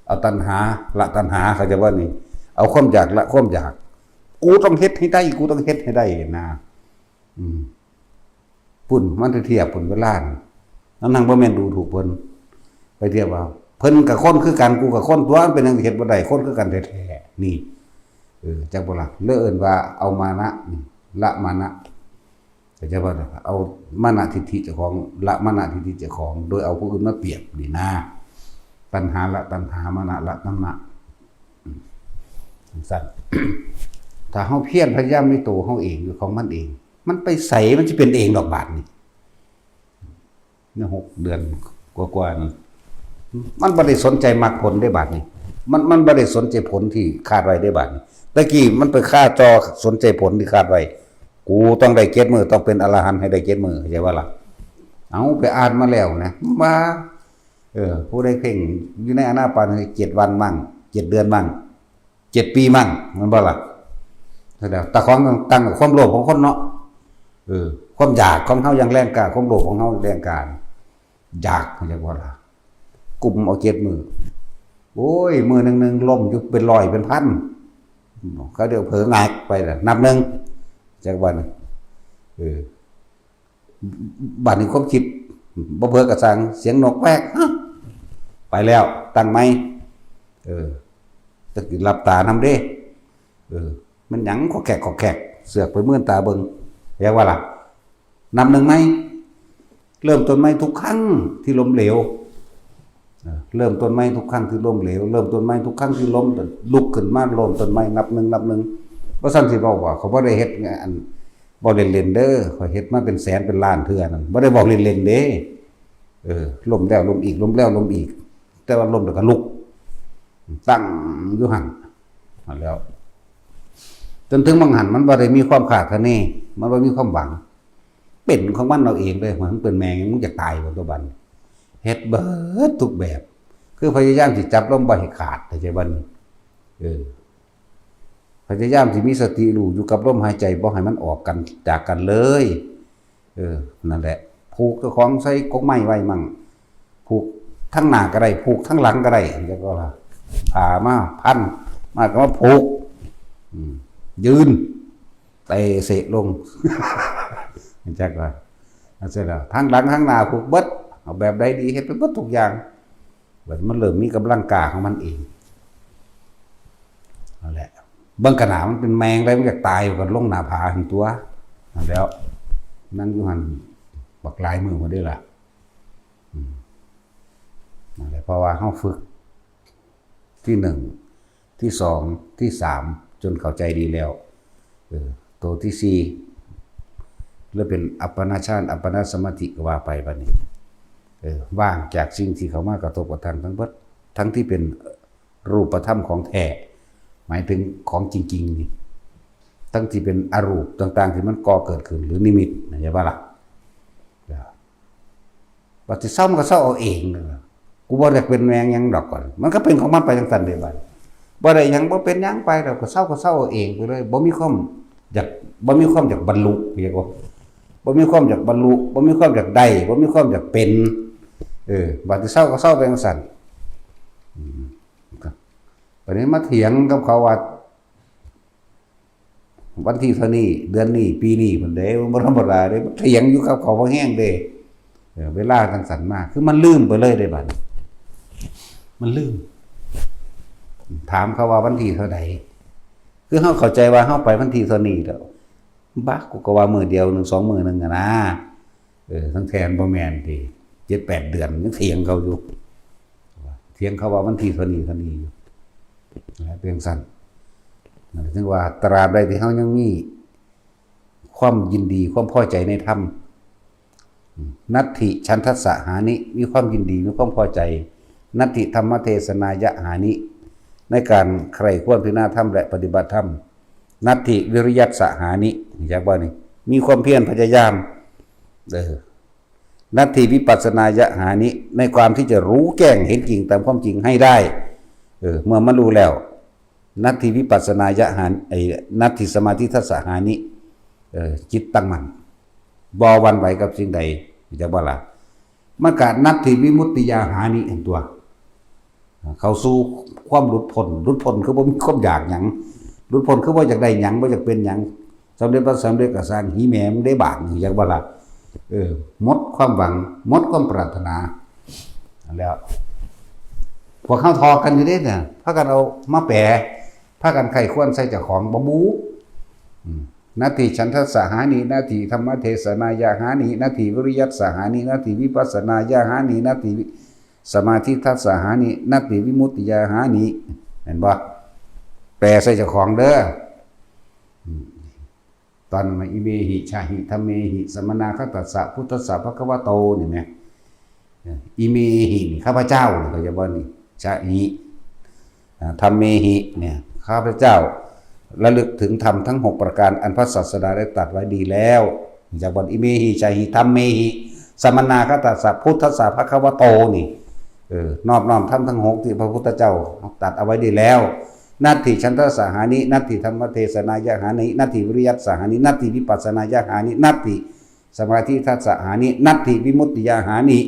เอาตัณหา ละตัณหา เข้าใจบ่นี่ เอาความอยาก ละความอยาก กูต้องเฮ็ดให้ได้ กูต้องเฮ็ดให้ได้นะ อืม พุ่น มันไปเทียบพุ่น เวลานั่น นั่นบ่แม่นดูถูกเพิ่น ไปเทียบว่า เพิ่นก็คนคือกัน กูก็คนตั๊ว มันเป็นหยังเฮ็ดบ่ได้ คนคือกันแท้ๆ นี่ เออ จักบ่ล่ะ เลยเอิ้นว่าเอามานะ นี่ ละมานะ เข้าใจบ่ล่ะ เอามานะทิฏฐิเจ้าของ ละมานะทิฏฐิเจ้าของ โดยเอาผู้อื่นมาเปรียบ นี่นะ ตัณหาละตัณหา มานะละมานะ อืม จั่งซั้น ถ้าเฮาเพียรพยายามในตัวเฮาเอง อยู่ของมันเอง มันไปไส มันสิเป็นเองดอกบาดนี่ ในหกเดือนกว่าๆนั้น มันบ่ได้สนใจมรรคผลได้บาดนี่ มัน มันบ่ได้สนใจผลที่คาดไว้ได้บาดนี่ ตะกี้มันไปคาดจ่อสนใจผลที่คาดไว้ กูต้องได้เจ็ดมื้อ ต้องเป็นอรหันต์ให้ได้เจ็ดมื้อ เข้าใจบ่ล่ะ เอาไปอ่านมาแล้วนะ ว่า เออ ผู้ใดเพ่งอยู่ในอานาปานเจ็ดวันมั่ง เจ็ดเดือนมั่ง เจ็ดปีมั่ง แม่นบ่ล่ะ แต่ของตั้งกับความโลภของคนเนาะ เออ ความอยากของเฮายังแรงกล้า ความโลภของเฮาแรงกล้า อยาก เข้าใจบ่ล่ะ กุมเอาเจ็ดมื้อ โอ้ย มื้อหนึ่งๆ ล้มอยู่เป็นร้อยเป็นพัน เขาเดี๋ยวเผลอหงายไปล่ะ นับหนึ่ง จักวัน เออ บัดนี้ความคิดบ่เผลอกระสัง เสียงนกแวก ฮะ ไปแล้ว ตั้งใหม่ เออ จะหลับตานำเด้ เออ มันหยังขอแขกขอแขก เสือกไปเมื่อนตาเบิ่ง เรียกว่าล่ะ นับหนึ่งใหม่ เริ่มต้นใหม่ทุกครั้งที่ล้มเหลว เออ เริ่มต้นใหม่ทุกครั้งที่ล้มเหลว เริ่มต้นใหม่ทุกครั้งที่ล้ม ลุกขึ้นมาเริ่มต้นใหม่ นับหนึ่ง นับหนึ่ง บ่ซั่นสิเว้าว่า เขาบ่ได้เฮ็ดอัน บ่เล่นๆเด้อ ข้อยเฮ็ดมาเป็นแสนเป็นล้านเทื่อนั่น บ่ได้เว้าเล่นๆเด้ เออ ล้มแล้วล้มอีก ล้มแล้วล้มอีก แต่ว่าล้มแล้วก็ลุก ตั้งอยู่หั่น นั่นแหล้ว จนถึงหม่องหั่นมันบ่ได้มีความคาดคะเน มันบ่มีความหวัง เป็นของมันเอาเองเลย มันเป็นแม่ง มึงจะตายบ่ตัวบัด เฮ็ดเบิดทุกแบบ คือพยายามสิจับลมบ่ให้ขาด เข้าใจบ่นี่ เออ พยายามสิมีสติรู้อยู่กับลมหายใจ บ่ให้มันออกกันจากกันเลย เออ นั่นแหละ ผูกเจ้าของใส่กกไม้ไว้มั่ง ผูกทั้งหน้าก็ได้ ผูกทั้งหลังก็ได้ แล้วก็ผ้ามาพัน มาก็มาผูก อืม ยืน เตะเสะลง จักว่า เสร็จแล้ว ทั้งหลังทั้งหน้าผูกเบิด เอาแบบใดดี เฮ็ดไปเบิดทุกอย่าง บัดมันเริ่มมีกำลังกล้าของมันเอง นั่นแหละ เบิ่งขนาดมันเป็นแมงได้ มันอยากตายอยู่กันลงหน้าผาหั้นตัว นั่นแหล้ว นั่งอยู่หั่นบักหลายมื้อมาเด้อล่ะ อืม นั่นแหละ เพราะว่าเฮาฝึก ที่หนึ่ง ที่สอง ที่สาม จนเข้าใจดีแล้ว เออ ตัวที่สี่ แล้วเป็นอัปปนาฌาน อัปปนาสมาธิก็ว่าไปบัดนี้ เออ ว่างจากสิ่งที่เข้ามากระทบกระทั่งทั้งเบิด ทั้งที่เป็นรูปธรรมของแท้ หมายถึงของจริงๆนี่ ทั้งที่เป็นอรูปต่างๆที่มันก่อเกิดขึ้น หรือนิมิต เข้าใจบ่ล่ะ ว่าสิเซามันก็เซาเอาเอง กูบ่ได้เป็นแม่งหยังดอกก่อน มันก็เป็นของมันไปจังซั่นเด้บัด บ่ได้หยัง บ่เป็นหยังไปดอก ก็เซาก็เซาเอาเองไปเลย บ่มีความอยาก บ่มีความอยากบรรลุ เรียกว่า บ่มีความอยากบรรลุ บ่มีความอยากได้ บ่มีความอยากเป็น เออ บัดสิเซาก็เซาไปจังซั่น อืม บัดนี้มาเถียงกับเขาว่า วันที่เท่านี้ เดือนนี้ ปีนี้ พุ่นเด้ มันบ่ธรรมดาเด้ เถียงอยู่กับเขาบ่แฮงเด้ เออ เวลาจังซั่นมา คือมันลืมไปเลยเด้บัดนี้ มันลืม ถามเขาว่าวันที่เท่าใด คือเฮาเข้าใจว่าเฮาไปวันที่เท่านี้แล้ว บัก กูก็ว่ามื้อเดียวหนึ่ง สองมื้อหนึ่งอะนะ เออ ทั้งแทนบ่แม่นติ เจ็ดแปดเดือนยังเถียงเขาอยู่ เถียงเขาว่าวันที่เท่านี้เท่านี้อยู่ นะ เป็นซั่น นั่นถึงว่าตราบใดที่เฮายังมีความยินดี ความพอใจในธรรม นัตถิฉันทัสสะหานิ มีความยินดี มีความพอใจ นัตถิธรรมเทศนายะหานิ ในการใคร่ครวญพิจารณาธรรมและปฏิบัติธรรม นัตถิวิริยัสสะหานิ อยากว่านี่ มีความเพียรพยายาม เออ นัตถิวิปัสสนายะหานิ ในความที่จะรู้แจ้งเห็นจริงตามความจริงให้ได้ เออ เมื่อมันรู้แล้ว นัตถิวิปัสสนายะหานิ ไอ้ นัตถิสมาธิทัสสะหานิ เออ จิตตั้งมั่น บ่หวั่นไหวกับสิ่งใด จะบ่ล่ะ มันก็นัตถิวิมุตติยาหานิ เห็นตัว เข้าสู่ความหลุดพ้น หลุดพ้นคือบ่มีความอยากหยัง หลุดพ้นคือบ่อยากได้หยัง บ่อยากเป็นหยัง สำเร็จบ่สำเร็จก็ซ่าง หีแหมมึงได้บาดนี่ อยากบ่ล่ะ เออ หมดความหวัง หมดความปรารถนา แล้ว พวกเขาทอกันอยู่เด้เนี่ย พากันเอามาแปล พากันใคร่ครวญใส่เจ้าของ บ่บู อืม นัตถิฉันทัสสะหานิ นัตถิธรรมเทศนายะหานิ นัตถิวิริยัสสะหานิ นัตถิวิปัสสนายะหานิ นัตถิวิ สมาธิทัสสะหานิ นัตถิวิมุตติยาหานิ เห็นบ่ แปลใส่เจ้าของเด้อ อืม ตอนนั้นมา อิเมหิ ชาหิ ธัมเมหิ สมนาคตัสสะ พุทธัสสะ ภะคะวะโต นี่แหม เออ อิเมหิ นี่ ข้าพเจ้า นี่ เขาจะว่านี่ ชาหิ อ่า ธัมเมหิ เนี่ย ข้าพเจ้าระลึกถึงธรรมทั้งหกประการ อันพระศาสดาได้ตรัสไว้ดีแล้ว จากบท อิเมหิ ชาหิ ธัมเมหิ สมนาคตัสสะ พุทธัสสะ ภะคะวะโต นี่ เออ นอบน้อมธรรมทั้งหกที่พระพุทธเจ้าตรัสเอาไว้ดีแล้ว นัตถิฉันทัสสะหานิ นัตถิธรรมเทศนายะหานิ นัตถิวิริยัสสะหานิ นัตถิวิปัสสนายะหานิ นัตถิสมาธิทัสสะหานิ นัตถิวิมุตติยาหานิ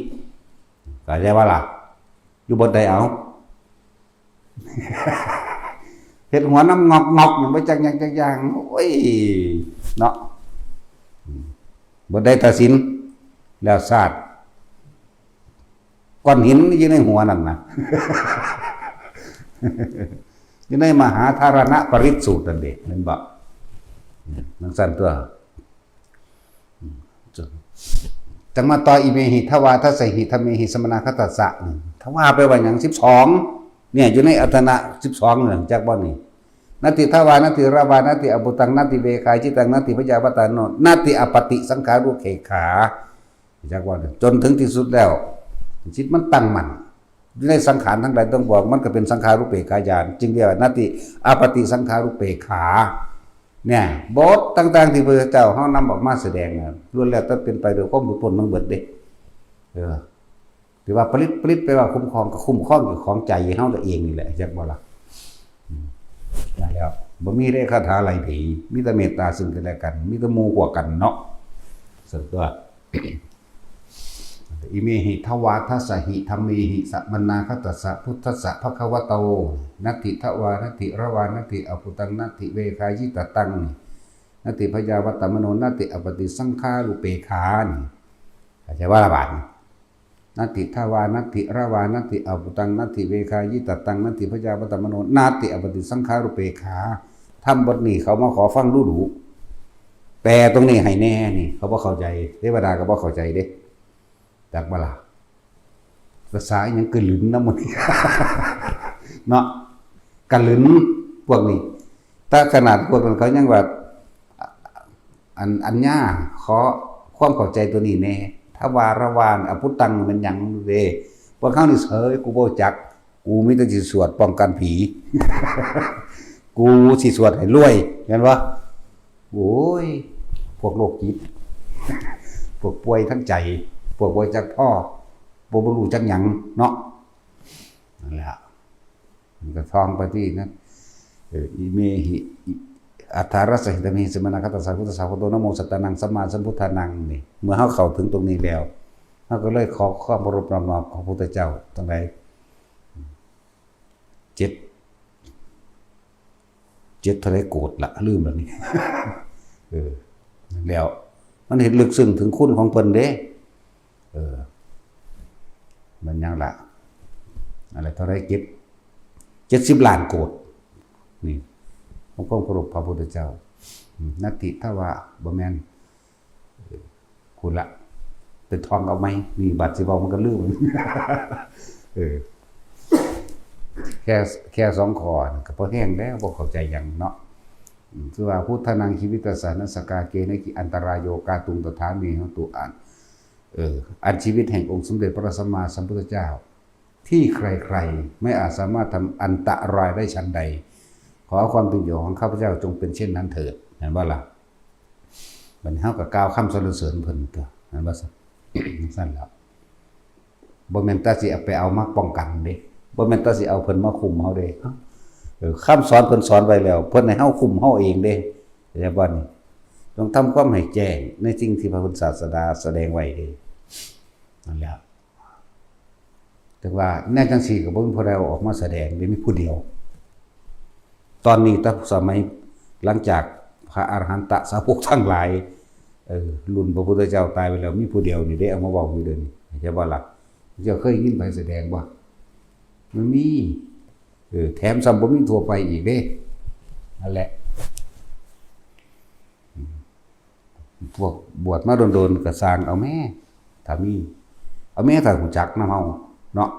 เข้าใจบ่ล่ะ อยู่บทใดเอา เฮ็ดหัวนำงอกๆ นี่บ่จักหยังจักอย่าง โอ้ย เนาะ บทใดตัดสิน แล้วซาดก้อนหินอยู่ในหัวนั่นนะ อยู่ในมหาธารณปริตรสูตรนั่นเด้ แม่นบ่ จั่งซั่นตัว จั่งมาต่อ อิเมหิ ทวาทัสสะหิ ธัมเมหิ สมณาคตัสสะ นี่ ทวาแปลว่าหยัง สิบสอง เนี่ย อยู่ในอัฏฐนะ สิบสอง เนี่ย จักบ่นี่ นัตถิทวา นัตถิรวา นัตถิอปุตตัง นัตถิเวขายิตัง นัตถิพยาวัตตมโน นัตถิอปฏิสังขารุปเปกขา จักว่า จนถึงที่สุดแล้ว จิตมันตั้งมั่น อยู่ในสังขารทั้งหลายทั้งปวง มันก็เป็นสังขารุปเปกขาญาณ จึงเรียกว่านัตถิอปฏิสังขารุปเปกขา เนี่ย บทต่างๆที่พระพุทธเจ้าเฮานำออกมาแสดงน่ะ ล้วนแล้วแต่เป็นไปโดยความหลุดพ้นทั้งเบิดเด้ เออ ที่ว่าปริตร ปริตรแปลว่าคุ้มครอง ก็คุ้มครองอยู่ของใจเฮาตัวเองนี่แหละ จักบ่ล่ะ อืม นั่นแหล้ว บ่มีเด้คาถาไล่ผี มีแต่เมตตาซึ่งกันและกัน มีแต่หมู่พวกกันเนาะ ซั่นตัว อิเมหิ ทวาทัสสะหิ ธัมเมหิ สมณาคตัสสะ พุทธัสสะ ภะคะวะโต นัตถิทวา นัตถิรวา นัตถิอปุตตัง นัตถิเวขายิตตัง นัตถิพยาวัตตมโน นัตถิอปฏิสังขารุปเปกขา นี่ เข้าใจว่าละบาดนี้ นัตถิทวา นัตถิรวา นัตถิอปุตตัง นัตถิเวขายิตตัง นัตถิพยาวัตตมโน นัตถิอปฏิสังขารุปเปกขา ธรรมบทนี้เขามาขอฟังดูดู แปลตรงนี้ให้แน่นี่ เขาบ่เข้าใจ เทวดาก็บ่เข้าใจเด้ จักบ่ล่ะ ภาษาอิหยังกะหลึนนะหมู่นี้ เนาะ กะหลึนพวกนี้ แต่ขนาดพวกนั้นเขายังว่า อัน อัญญา ขอความเข้าใจตัวนี้แน่ ทวารวา อปุตตัง แม่นหยังเด้ พวกเขานี่เสย กูบ่จัก กูมีแต่สิสวดป้องกันผี กูสิสวดให้รวย แม่นบ่ โอ้ย พวกโรคจิต พวกป่วยทั้งใจ พวกบ่จักพอ บ่ บ่รู้จักหยังเนาะ นั่นแหละ มันก็ท่องไปที่นั่น เออ อิเมหิ อิ อัฏฐารัสสะหิ ธัมเมหิ สมณาคตัสสะ พุทธัสสะ ภะคะวะโต นะโมสัตตานัง สัมมาสัมพุทธานัง นี่ เมื่อเฮาเข้าถึงตรงนี้แล้ว เฮาก็เลยขอความเคารพนอบน้อมของพระพุทธเจ้าทั้งหลาย เจ็ด เจ็ดเท่าไรโกดละ ลืมแล้วนี่ เออ แล้ว มันเห็นลึกซึ้งถึงคุณของเพิ่นเด้ เออ มันหยังละ อะไรเท่าไร เจ็ด เจ็ดสิบล้านโกด นี่ ของความเคารพพระพุทธเจ้า อืม นัตถิทวา บ่แม่น เออ คุณละ ไปท่องเอาไหม นี่บัดสิเว้ามันก็ลืม เออ แค่ แค่สองข้อนี่ก็พอแฮงแล้ว บ่เข้าใจหยังเนาะ อืม คือว่า พุทธานัง ชีวิตัสสะ นะ สกกาเกนะ ขิ อันตรายโย กาตุง ตถา เม หัตตุ อัน เออ อันชีวิตแห่งองค์สมเด็จพระสัมมาสัมพุทธเจ้า ที่ใครๆ ไม่อาจสามารถทำอันตรายได้ฉันใด ขอความเป็นอยู่ของข้าพเจ้าจงเป็นเช่นนั้นเถิด เห็นบ่ล่ะ บัดนี้เฮาก็กล่าวคำสรรเสริญเพิ่นตัว เห็นบ่ ซั่นแล้ว บ่แม่นแต่สิเอาไปเอามาป้องกันเด้ บ่แม่นแต่สิเอาเพิ่นมาคุมเฮาเด้ เออ คำสอนเพิ่นสอนไว้แล้ว เพิ่นให้เฮาคุมเฮาเองเด้ เข้าใจบ่นี่ ต้องทำความให้แจ้งในสิ่งที่พระพุทธศาสดาแสดงไว้เด้ นั่นแหละ แต่ว่าแนวจังซี่ก็บ่มีผู้ใดเอาออกมาแสดงเด้ มีผู้เดียว ตอนนี้แต่สมัยหลังจากพระอรหันตสาวกทั้งหลาย เออ รุ่นพระพุทธเจ้าตายไปแล้ว มีผู้เดียวนี่เด้เอามาเว้าอยู่เดี๋ยวนี้ เข้าใจบ่ล่ะ เจ้าเคยยินไผแสดงบ่ มันมี เออ แถมซ้ำบ่มีทั่วไปอีกเด้ นั่นแหละ พวกบวชมาโดนๆ ก็สร้างเอาแม่ ถ้ามี เอาแม่ถ้ารู้จักนำเฮาเนาะ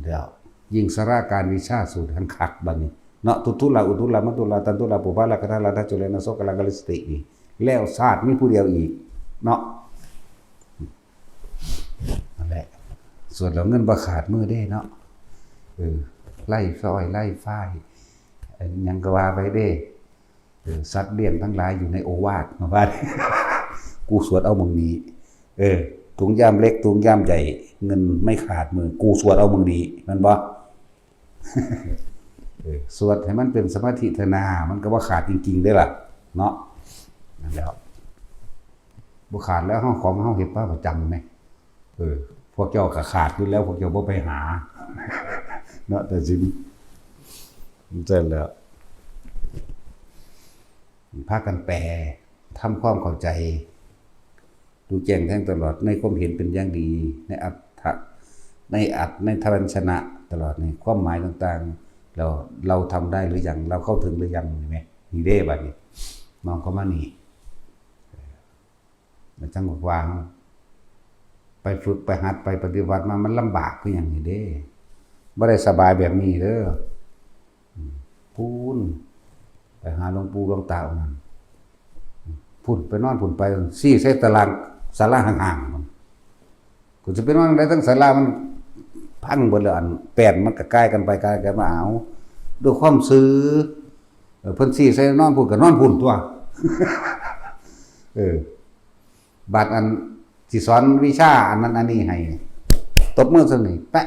เดี๋ยว ยิ่งสาราการวิชาสูตรแห่งคักบัดนี้ เนาะ ทุทุลา อุทุลา มัตตุลา ตันตุลา ปุพาลา คทาลา ทัจจุเลนะ โสกาลา กาลิสติ นี่ แล้วชาติมีผู้เดียวอีก เนาะ นั่นแหละ สวดแล้วเงินบ่ขาดมือเด้เนาะ เออ ไล่ซอย ไล่ฝ้าย อันหยังก็ว่าไปเด้ เออ สัตว์เลี้ยงทั้งหลายอยู่ในโอวาท มาว่า กูสวดเอาหม่องนี้ เออ ถุงย่ามเล็ก ถุงย่ามใหญ่ เงินไม่ขาดมือ กูสวดเอาหม่องนี้ แม่นบ่ เออ สวดให้มันเป็นสมาธิเถอะนา มันก็บ่ขาดจริงๆ เด้อล่ะ เนาะ นั่นแหล้ว บ่ขาดแล้ว เฮาของเฮาเฮ็ดมาประจำแหม เออ พวกเจ้าก็ขาดอยู่แล้ว พวกเจ้าบ่ไปหา เนาะ แต่สิ จั่งแหล้ว พากันแปล ทำความเข้าใจ รู้แจ้งแทงตลอดในความเห็นเป็นอย่างดี ในอัตถะในอัตถในทัศนะตลอดในความหมายต่างๆ เราเราทำได้หรือยัง เราเข้าถึงหรือยังนี่ไหมนี่เด้บัดนี้ มองเข้ามานี่ แล้วจังหวะวาง ไปฝึกไปหัดไปปฏิบัติมามันลำบากคืออย่างนี้เด้บ่ได้สบายแบบนี้เด้ออืมพูนไปหาหลวงปู่หลวงตาองค์นั้นพูนไปนอนพูนไปสี่ใส่ตารางศาลาห่างๆมันกูจะไปนอนได้ทั้งศาลามันพังหมดเลยอันแปดมันก็กลายกันไปกลายกันมาเอาด้วยความซื่อเออเพิ่นสี่ใส่นอนพูนก็นอนพูนตัว เออ บาดอันสิสอนวิชาอันนั้นอันนี้ให้ตบมือสนิทแปะ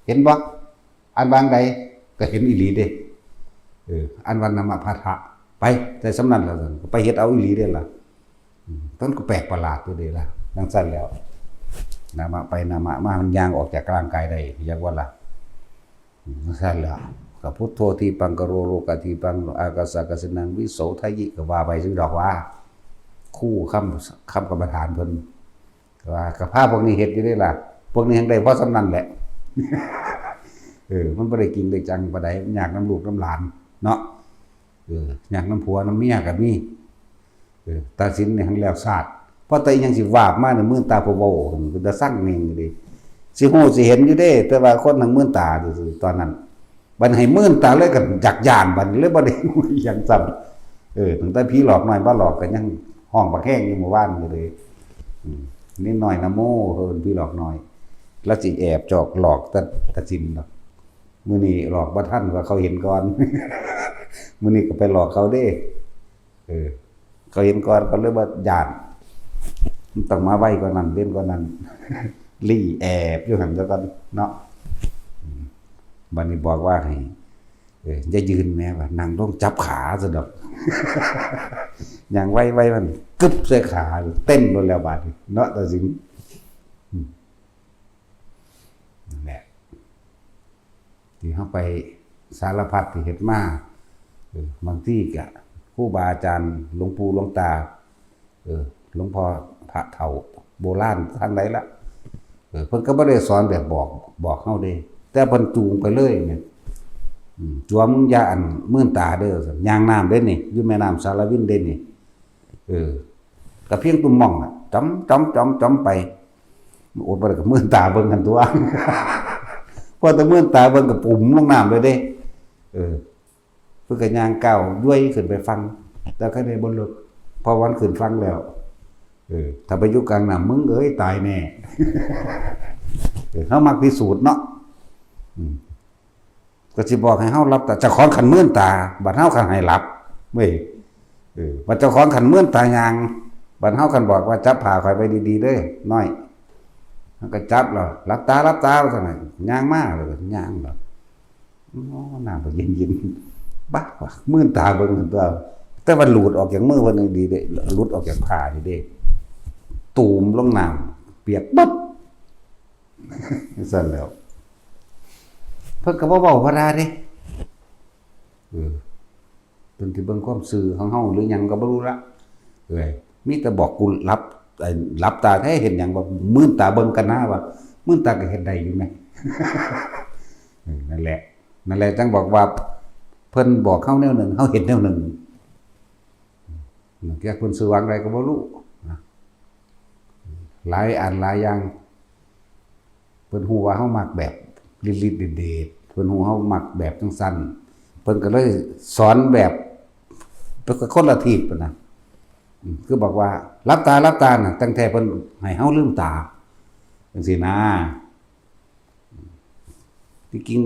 เห็นบ่อันบางใดก็เห็นอีหลีเด้เอออันวันนามะพัทธะไปแต่สำนันแล้วซั่นก็ไปเฮ็ดเอาอีหลีเด้ล่ะอืมต้นก็แปลกประหลาดอยู่เด้ล่ะดังซั่นแล้วนามะไปนามะมามันย่างออกจากร่างกายได้อยากว่าล่ะ นั่นแหละกับพุทโธทีปังกโรโลกาทีปังอากาสากสินังวิโสทะยิก็ว่าไปซื้อดอกว่า คู่คำคำกรรมฐานเพิ่นก็ว่ากับพระพวกนี้เฮ็ดอยู่ได้ล่ะ พวกนี้ยังได้เพราะสำนันแหละ เออ มันไม่ได้กินได้จังปานใดยากน้ำลูกน้ำหลานเนาะ เออยากน้ำผัวน้ำเมียก็มีเออตาสินเนี่ยหังแล้วซาดเพราะแต่ยังสิวาบมาในมือตาผู้เบาเป็นตาสั่งเองเลยสิหูสิเห็นอยู่เด้ แต่ว่าคนทางมือตาซื่อๆตอนนั้นบัดให้มือตาเลยกันอยากย่านบัดเลยบ่ได้ยังซ้ำเออตั้งแต่ผีหลอกน้อยมาหลอกกันยังห้องบักแห้งอยู่เมื่อวานอยู่เลยอืมนี่น้อยนะโมเพิ่นผีหลอกน้อยแล้วสิแอบจอกหลอกตาตาสินดอกมื้อนี้หลอกบ่ทันว่าเขาเห็นก่อนมื้อนี้ก็ไปหลอกเขาเด้ เออเขาเห็นก่อนเขาเลยว่าย่านมันต้องมาไวกว่านั้นเด่นกว่านั้น ลี่แอบอยู่หันแล้วกันเนาะอืมบัดนี้บอกว่าให้เอออย่ายืนแม่ว่านั่งลงจับขาซะดอก อย่างไวไวมันกึบใส่ขาเต้นลงแล้วบาดนี้เนาะตาสิงอืมนั่นแหละ ที่เขาไปสารพัดที่เฮ็ดมาเออบางทีก็ครูบาอาจารย์หลวงปู่หลวงตาเออหลวงพ่อพระเฒ่าโบราณทางใดละเออเพิ่นก็บ่ได้สอนแบบบอกบอกเฮาเด้แต่เพิ่นจูงไปเลยเนี่ยอืมจวมอย่าอันมื่นตาเด้อย่างน้ำเด้นี่อยู่แม่น้ำสารวินเด้นี่เออ กะเพียงตุ่มหม่องน่ะจ๋อมจ๋อมจ๋อมจ๋อมไปอดบ่ได้ก็มื่นตาเบิ่งหั่นตั่วพอแต่มื่นตาเบิ่งก็ปุ๋มลงน้ำเลยเด้เออเพิ่นก็ย่างก้าวย้วยขึ้นไปฝั่งแต่ก็ได้บ่เลิกเพราะวันขึ้นฝั่งแล้วเออถ้าไปอยู่กลางน้ำมึงเอ้ยตายแน่เออเฮามักพิสูจน์เนาะอืม ก็สิบอกให้เฮาหลับตาเจ้าของคันมื่นตาบัดเฮาคันให้หลับเว้ยเออบัดเจ้าของคันมื่นตาย่างบัดเฮาคันบอกว่าจับผ้าข่อยไว้ดีๆเด้อน้อยมันก็จับแล้วหลับตาหลับตาว่าซั่นน่ะย่างมาแล้วก็ย่างแล้วโอ้น้ำก็เย็นๆบักว่ามื่นตาเบิ่งหั่นตั่วแต่ว่าหลุดออกจากมือเพิ่นนี่ดีเด้หลุดออกจากผ้านี่เด้ตูมลงน้ำเปียกปึ๊บ ซั่นแล้วเพิ่นก็บ่เว้าบ่ด่าเด้เออเพิ่นสิเบิ่งความซื่อของเฮาหรือหยังก็บ่รู้ละเอ้ยมีแต่บอกกูหลับไอ้หลับตาแท้เห็นหยังบ่มื่นตาเบิ่งกันนะว่ามื่นตาก็เฮ็ดได้อยู่แหมเออนั่นแหละนั่นแหละจั่งบอกว่าเพิ่นบอกเฮาแนวหนึ่งเฮาเห็นแนวหนึ่ง แก่คนสว่างใดก็บ่รู้นะหลายอันหลายอย่างเพิ่นฮู้ว่าเฮามักแบบลิดๆเดชๆเพิ่นฮู้เฮามักแบบจังซั่นเพิ่นก็เลยสอนแบบเป็นคนละทิศนะอืมคือบอกว่าหลับตาหลับตาน่ะตั้งแต่เพิ่นให้เฮาลืมตาจังซี่นะที่จริง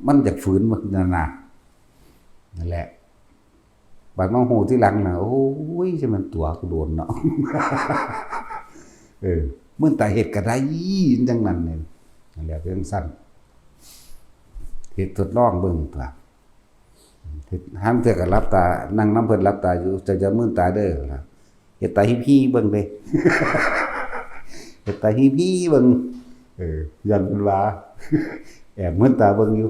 มันอยากฝืนมันนั่นนะนั่นแหละ บัดมาฮู้ทีหลังน่ะโอ้ยจะมันตั๋วกูโดนเนาะเออมื่นตาเฮ็ดก็ได้จังนั้นนี่นั่นแหละเรื่องสั้นเฮ็ดทดลองเบิ่งตัวเฮ็ดห้ามเทื่อก็หลับตานั่งนำเพิ่นหลับตาอยู่เจ้าอย่ามื่นตาเด้อเฮ็ดตาฮิบฮีเบิ่งเด้เฮ็ดตาฮิบฮีเบิ่งเออย้านเพิ่นว่าแอบมื่นตาเบิ่งอยู่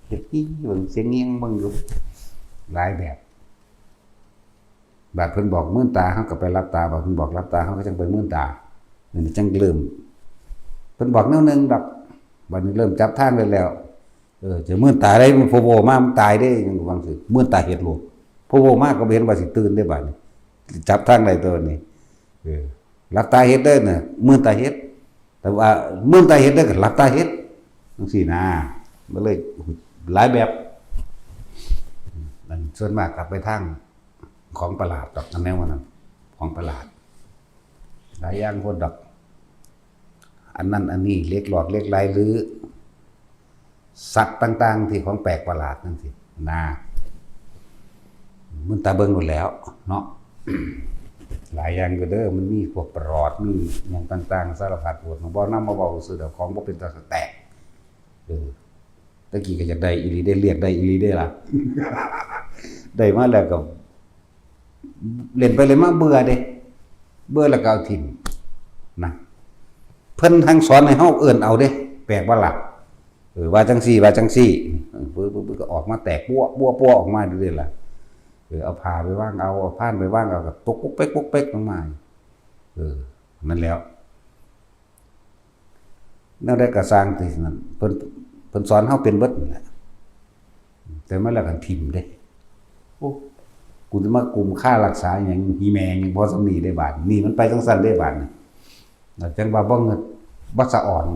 เฮ็ดฮีเบิ่งเสียงเงี้ยงเบิ่งอยู่หลายแบบ บาดเพิ่นบอกมื่นตาเฮาก็ไปหลับตาบาดเพิ่นบอกหลับตาเฮาก็จั่งไปมื่นตา นี่จังเริ่ม เพิ่นบอกแนวหนึ่งดอก บัดนี้เริ่มจับทางได้แล้ว เออ จะมื่นตาได้ มันพอโวมามันตายได้ ยังว่าจั่งซี้ มื่นตาเฮ็ดโลด พอโวมาก็บ่เห็นว่าสิตื่นได้บัดนี้ จับทางได้ตัวนี้ เออ หลับตาเฮ็ดเด้อน่ะ มื่นตาเฮ็ด แต่ว่ามื่นตาเฮ็ดเด้อก็หลับตาเฮ็ด จั่งซี้นะ มันเลยหลายแบบ มันส่วนมากกลับไปทางของประหลาดดอก อันแนวนั้น ของประหลาด หลายอย่างโพดดอก อันนั้นอันนี้ เหล็กหลอดเหล็กไหล หรือสัตว์ต่างๆ ที่ของแปลกประหลาดจั่งซี้นะ มื่นตาเบิ่งโลดแล้วเนาะ หลายอย่างอยู่เด้อ มันมีพวกประหลอด มีหยังต่างๆ สารพัดโพด บ่นำมาเว้าซื่อดอก ของบ่เป็นตาแตก เออ ตะกี้ก็อยากได้อีหลีเด้ เรียกได้อีหลีเด้ล่ะ ได้มาแล้วก็ เล่นไปเล่นมาเบื่อเด้ เบื่อแล้วก็เอาถิ่มนะ เพิ่นทั้งสอนให้เฮาเอิ้นเอาเด้ แปลกบ่ล่ะ เออ ว่าจั่งซี้ ว่าจั่งซี้ เออ ปึ๊บปึ๊บปึ๊บ ก็ออกมาแตกปั้วปั้วปั้วออกมาเรื่อยๆล่ะ เออ เอาผ้าไปวางเอา เอาพานไปวางเอา ก็ตกปุ๊กเป๊กปุ๊กเป๊กลงมา เออ นั่นแหล้ว แนวใดก็ซ่างที่นั่น เพิ่น เพิ่นสอนเฮาเป็นเบิดนั่นแหละ แต่มาแล้วกันถิ่มเด้ โอ้ กูสิมากุมค่ารักษาหยัง อีแม่งยังพอส่ำนี้ได้บาด นี่มันไปจั่งซั่นได้บาดนี่ จั่งว่าบ่เงิด บ่สะออน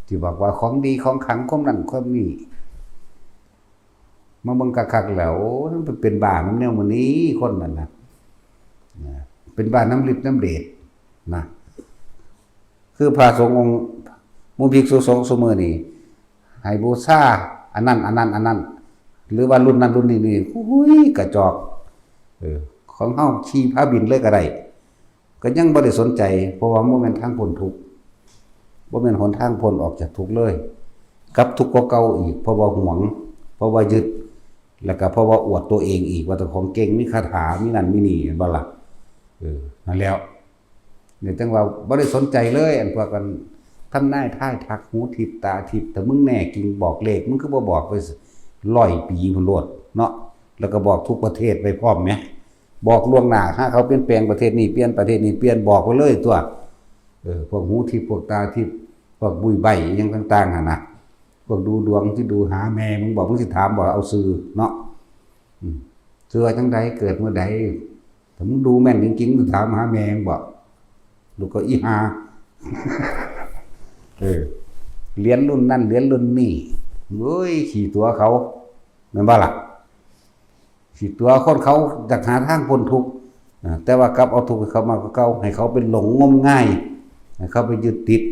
ที่บอกว่าของดีของขลัง ความนั่นความนี่ มาเบิ่งคักๆแล้ว โอ้ มันเป็นบ้านำแนวมื้อนี้ คนนั่นน่ะ นะ เป็นบ้านำฤทธิ์นำเดชนะ คือพระสงฆ์องค์ หมู่ภิกษุสงฆ์ซุมื้อนี้ ให้บูชาอันนั้น อันนั้น อันนั้น หรือว่ารุ่นนั้นรุ่นนี้นี่ อุ้ย กระจอก เออ ของเฮาขี่พาบินเลยก็ได้ ก็ยังบ่ได้สนใจ เพราะว่าบ่แม่นทางพ้นทุกข์ บ่แม่นหนทางพ้นออกจากทุกข์เลย กลับทุกข์กว่าเก่าอีก เพราะว่าหวง เพราะว่ายึด แล้วก็เพราะว่าอวดตัวเองอีก ว่าเจ้าของเก่ง มีคาถา มีนั่นมีนี่ แม่นบ่ล่ะ เออ นั่นแหล้ว เนี่ยจั่งว่าบ่ได้สนใจเลย อันพวกกันทำนายทายทัก หูทิพย์ตาทิพย์ ถ้ามึงแน่จริงบอกเลข มึงคือบ่บอกไปร้อยปีพุ้นโลดเนาะ แล้วก็บอกทุกประเทศไปพร้อมแหม บอกล่วงหน้า หาเขาเปลี่ยนแปลงประเทศนี้ เปลี่ยนประเทศนี้ เปลี่ยน บอกไปเลยตั๊ว เออ พวกหูทิพย์ พวกตาทิพย์ พวกบุ้ยใบ้อิหยังต่างๆ หั่นน่ะ พวกดูดวง สิดูหาแม่มึงบ่ มึงสิถามบ่ เอาชื่อเนาะ อืม ชื่อว่าจั่งใด เกิดเมื่อใด ถ้ามึงดูแม่นจริงๆ มึงถามหาแม่มึงบ่ ลูกก็อีห่า เออ เหรียญรุ่นนั้น เหรียญรุ่นนี้ เว้ย ขี้ตั๋วเขา แม่นบ่ล่ะ ขี้ตั๋วคนเขาอยากหาทางพ้นทุกข์ อ่า แต่ว่ากลับเอาทุกข์ให้เขามากกว่าเก่า ให้เขาเป็นหลงงมงาย ให้เขาไปยึดติด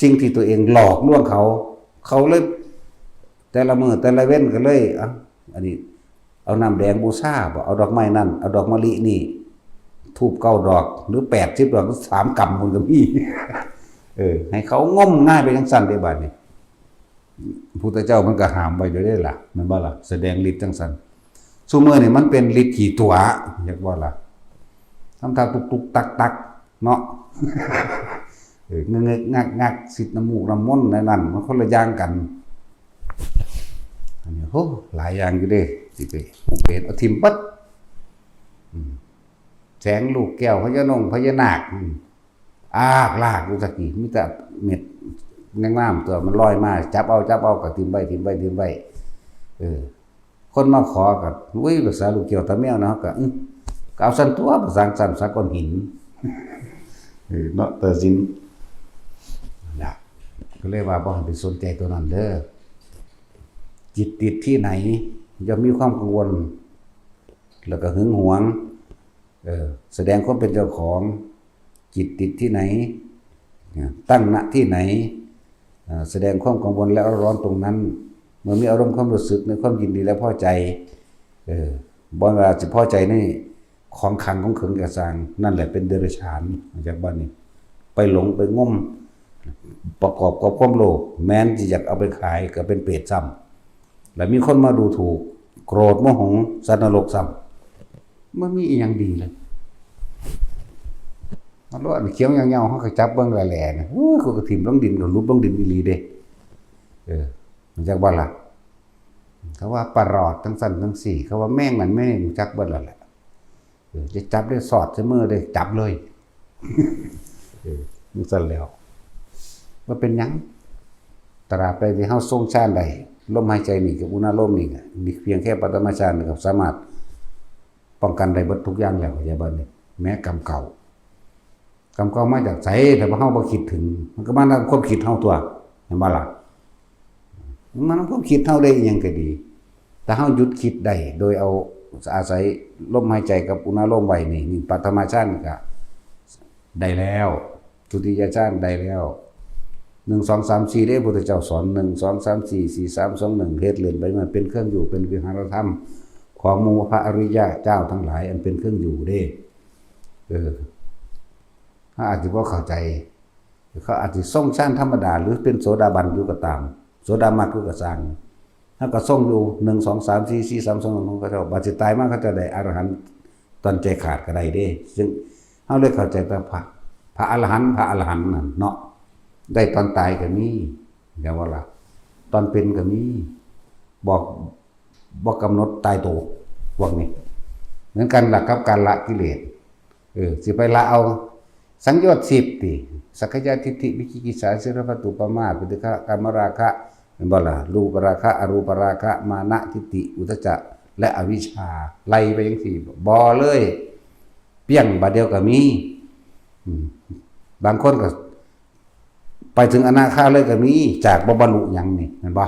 สิ่งที่ตัวเองหลอกลวงเขา เขาเลย แต่ละมื้อแต่ละเว็นก็เลย อ่ะ อันนี้ เอาน้ำแดงบูชาบ่ เอาดอกไม้นั่น เอาดอกมะลินี่ ธูปเก้าดอก หรือแปดสิบดอก หรือสามกำพุ้นก็มี เออ ให้เขางมงายไปจั่งซั่นเด้ บาดนี้ พุทธเจ้ามันก็ห้ามไว้อยู่เด้ล่ะ แม่นบ่ล่ะ แสดงฤทธิ์จั่งซั่น ซุมื้อนี่มันเป็นฤทธิ์ขี้ตั๋ว อยากว่าล่ะ ทำท่าตุกๆ ตักๆ เนาะ เออ เงึกๆ งักๆ สิทธิ์น้ำมูกน้ำมนต์ในนั้น มันคนละอย่างกัน อันนี้ โห หลายอย่างอยู่เด้ สิไปปลูกเปรต เอาถิ่มเบิด อืม แสงลูกแก้ว พญานงพญานาค อืม อากลากอยู่ตะกี้ มีแต่เม็ดงามๆ ตั๊ว มันลอยมา จับเอา จับเอา ก็ถิ่มไว้ ถิ่มไว้ ถิ่มไว้ เออ คนมาขอก็ อุ้ย ภาษาลูกแก้วตาแมวเนาะ ก็ อื้อ ก็เอาซั่นตั๊ว ภาษาซั่น สาก้อนหิน เออ เนาะ แต่สิน นะ ก็เลยว่าบ่ให้ไปสนใจตัวนั้นเด้อ จิตติดที่ไหน ย่อมมีความกังวล แล้วก็หึงหวง เออ แสดงความเป็นเจ้าของ จิตติดที่ไหน เนี่ย ตั้งณที่ไหน อ่า แสดงความกังวลและร้อนตรงนั้น เมื่อมีอารมณ์ความรู้สึกในความยินดีและพอใจ เออ บ่ว่าสิพอใจในของขลังของเขิงกะซ่าง นั่นแหละเป็นเดรัจฉาน จากบัดนี้ ไปหลงไปงม ประกอบกับความโลภ แม้นสิอยากเอาไปขายก็เป็นเปรตซ้ำ แล้วมีคนมาดูถูก โกรธโมโห สัตว์นรกซ้ำ บ่มีอีหยังดีเลย มันโลดอันเขียวยาวๆ เฮาก็จับเบิ่งแหล่ๆ นะ โอ้ย เขาก็ถิ่มลงดิน ก็หลุดลงดินอีหลีเด้ เออ มันจักบ่ล่ะ เขาว่าประหลอดจั่งซั่นจั่งซี้ เขาว่าแมงนั่นแมง จักเบิดแล้วแหละ เออ จะจับได้สอดใส่มือได้ จับเลย เออจั่งซั่นแล้ว บ่เป็นหยัง ตราบใดที่เฮาทรงฌานได้ ลมหายใจนี่กับอุณาโลมนี่ก็มีเพียงแค่ปฐมฌานก็สามารถป้องกันได้เบิดทุกอย่างแล้ว เข้าใจบ่นี่ แม้กรรมเก่า กรรมเก่ามาจากไส ถ้าว่าเฮาบ่คิดถึง มันก็มาจากความคิดเฮาตั๊ว แม่นบ่ล่ะ มันนำความคิดเฮาได้อิหยังก็ดี ถ้าเฮาหยุดคิดได้ โดยเอา อาศัยลมหายใจกับอุณาโลมไว้นี่ นี่ปฐมฌานก็ได้แล้ว ทุติยฌานได้แล้ว หนึ่ง สอง สาม สี่ เด้ พุทธเจ้าสอน หนึ่ง สอง สาม สี่ สี่ สาม สอง หนึ่ง เฮ็ดเล่นไป มันเป็นเครื่องอยู่ เป็นวิหารธรรม ของหมู่พระอริยะเจ้าทั้งหลาย อันเป็นเครื่องอยู่เด้ เออ เฮาอาจสิบ่เข้าใจ เขาอาจสิทรงฌานธรรมดา หรือเป็นโสดาบันอยู่ก็ตาม โสดามรรคอยู่ก็ซ่าง เฮาก็ทรงอยู่ หนึ่ง สอง สาม สี่ สี่ สาม สอง หนึ่ง ของเขาเจ้า บัดสิตายมาเขาเจ้าได้อรหันต์ตอนใจขาดก็ได้เด้ ซึ่งเฮาเลยเข้าใจว่าพระ พระอรหันต์ พระอรหันต์นั่นเนาะ ได้ตอนตายก็มี แม่นบ่ล่ะ ตอนเป็นก็มี บอก บ่กำหนดตายตัว พวกนี้ เหมือนกันล่ะกับการละกิเลส เออ สิไปละเอาสังโยชน์สิบติ สักกายทิฏฐิ วิจิกิจฉา ศีลพัตตุปมาท ปฏิฆะ กามราคะ แม่นบ่ล่ะ รูปราคะ อรูปราคะ มานะ ทิฏฐิ อุทธัจจะ และอวิชชา ไล่ไปจั่งซี้ บ่เลย เปี้ยงบาดเดียวก็มี อืม บางคนก็ ไปถึงอนาคาเลยก็มี จากบ่บรรลุหยังนี่ แม่นบ่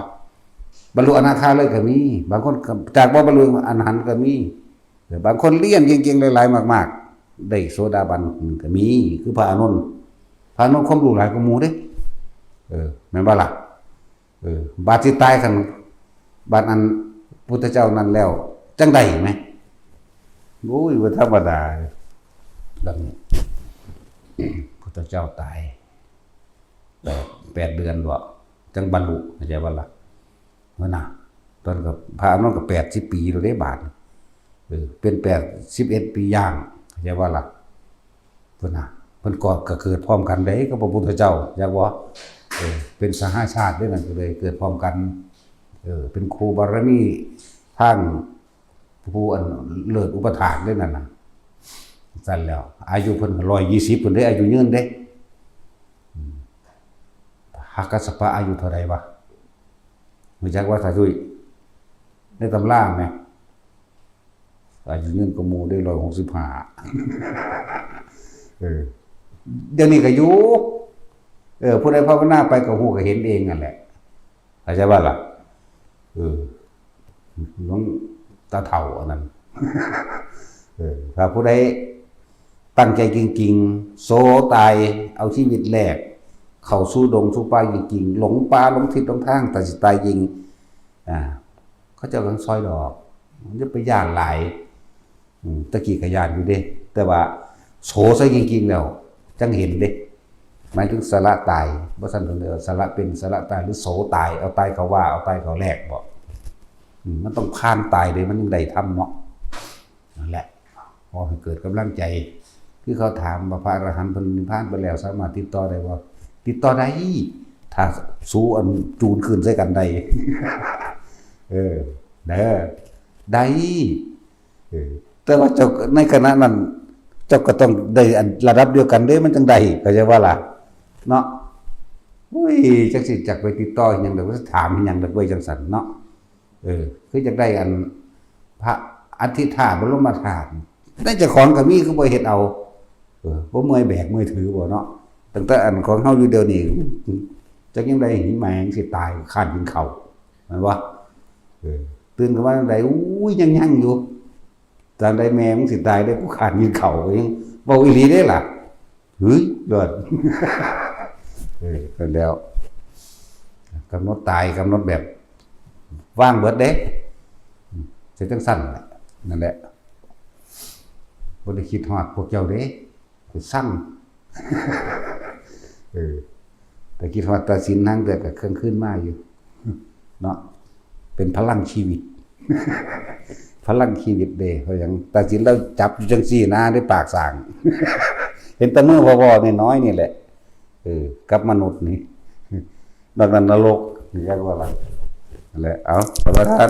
บรรลุอนาคาเลยก็มี บางคนก็จากบ่บรรลุอรหันต์ก็มี เออ บางคนเรียนเก่งๆหลายๆมากๆ ได้โสดาบันก็มี คือพระอานนท์ พระอานนท์ความรู้หลายกว่าหมู่เด้ เออ แม่นบ่ล่ะ เออ บาดสิตายคัน บาดอันพุทธเจ้านั้นแล้ว จั่งใด๋แหม โอ้ย บ่ธรรมดา ดังนี้ พุทธเจ้าตาย แปด แปดเดือนบ่ จั่งบรรลุ เข้าใจบ่ล่ะ หั้นน่ะ ตอนก็ พระอานนท์ก็แปดสิบปีแล้วเด้บาด เออ เป็นแปดสิบเอ็ดปีย่าง เข้าใจบ่ล่ะ พุ้นน่ะ เพิ่นก็ ก็เกิดพร้อมกันเด้กับพระพุทธเจ้า อยากบ่ เออ เป็นสหาชาติเด้นั่น ก็เลยเกิดพร้อมกัน เออ เป็นครูบารมีทางผู้อันเลิศอุปถากเด้นั่นน่ะ ซั่นแล้ว อายุเพิ่นก็ร้อยยี่สิบพุ้นเด้ อายุยืนเด้ อืม พระกัสสปะอายุเท่าใดวะ รู้จักบ่ ตาจุ้ย ในตำราแหม อายุยืนกว่าหมู่ได้ร้อยหกสิบห้า เออ เดี๋ยวนี้ก็อยู่ เออ ผู้ใดภาวนาไปก็ฮู้ก็เห็นเองนั่นแหละ เข้าใจบ่ล่ะ เออ หลวงตาเฒ่าอันนั้น เออ ถ้าผู้ใดตั้งใจจริงๆ โสตาย เอาชีวิตแลก เข้าสู่ดงสู่ป่าจริงๆ หลงป่าหลงทิศหลงทาง ตัดสิตายจริง อ่า เขาเจ้าก็ซอยดอก มันจะไปย้านหลาย อืม ตะกี้ก็ย้านอยู่เด้ แต่ว่าโสซะจริงๆแล้ว จั่งเห็นเด้ หมายถึงสละตาย บ่ซั้นเพิ่นเอิ้นสละเป็น สละตาย หรือโสตาย เอาตายเข้าว่า เอาตายเข้าแลกบ่ อืม มันต้องผ่านตายเด้ มันจั่งได้ธรรมเนาะ นั่นแหละ ขอให้เกิดกำลังใจ คือเขาถามว่าพระอรหันต์เพิ่นนิพพานไปแล้วสามารถติดต่อได้บ่ ติดต่อได้ ถ้าสูอันจูนขึ้นใส่กันได้ เออ เด้อ ได้ เออ แต่ว่าเจ้า ในขณะนั้น เจ้าก็ต้องได้อันระดับเดียวกันเด้ มันจั่งได้ เข้าใจบ่ล่ะ เนาะ อุ้ย จักสิจักไปติดต่ออิหยังดอก ถามอิหยังดอกเว้ย จั่งซั่นเนาะ เออ คือจักได้อัน พระอัฏฐิธาตุบรมธาตุ ในเจ้าของก็มี คือบ่เฮ็ดเอา เออ บ่เมื่อยแบกเมื่อยถือบ่เนาะ ตั้งแต่อันของเฮาอยู่เดี๋ยวนี้ จักยังได้หิแมงสิตาย คร้านกินข้าว แม่นบ่ เออ ตื่นขึ้นมาจั่งใด อุ้ย ยัง ยังอยู่ จั่งใดแม่มึงสิตายเด้ กูคร้านกินข้าว ก็ยังเว้าอีหลีเด้ล่ะ เฮ้ย ยอด เออ ก็แล้ว กำหนดตาย กำหนดแบบ วางเบิดเด้ จะจั่งซั่นแหละ นั่นแหละ บ่ได้คิดฮอดพวกเจ้าเด้ ไปสั่ง เออ แต่คิดฮอดตาสินหางเทื่อก็เคืองคืนมาอยู่ เนาะ เป็นพลังชีวิต พลังชีวิตเด้ เพราะหยัง ตาสินลาวจับอยู่จั่งซี่นะ ในปากสร้าง เห็นแต่มือพอๆน้อยๆนี่แหละ เออ กับมนุษย์นี่ นอกนั้นนรก นี่เรียกว่าอะไร นั่นแหละ เอา ประธาน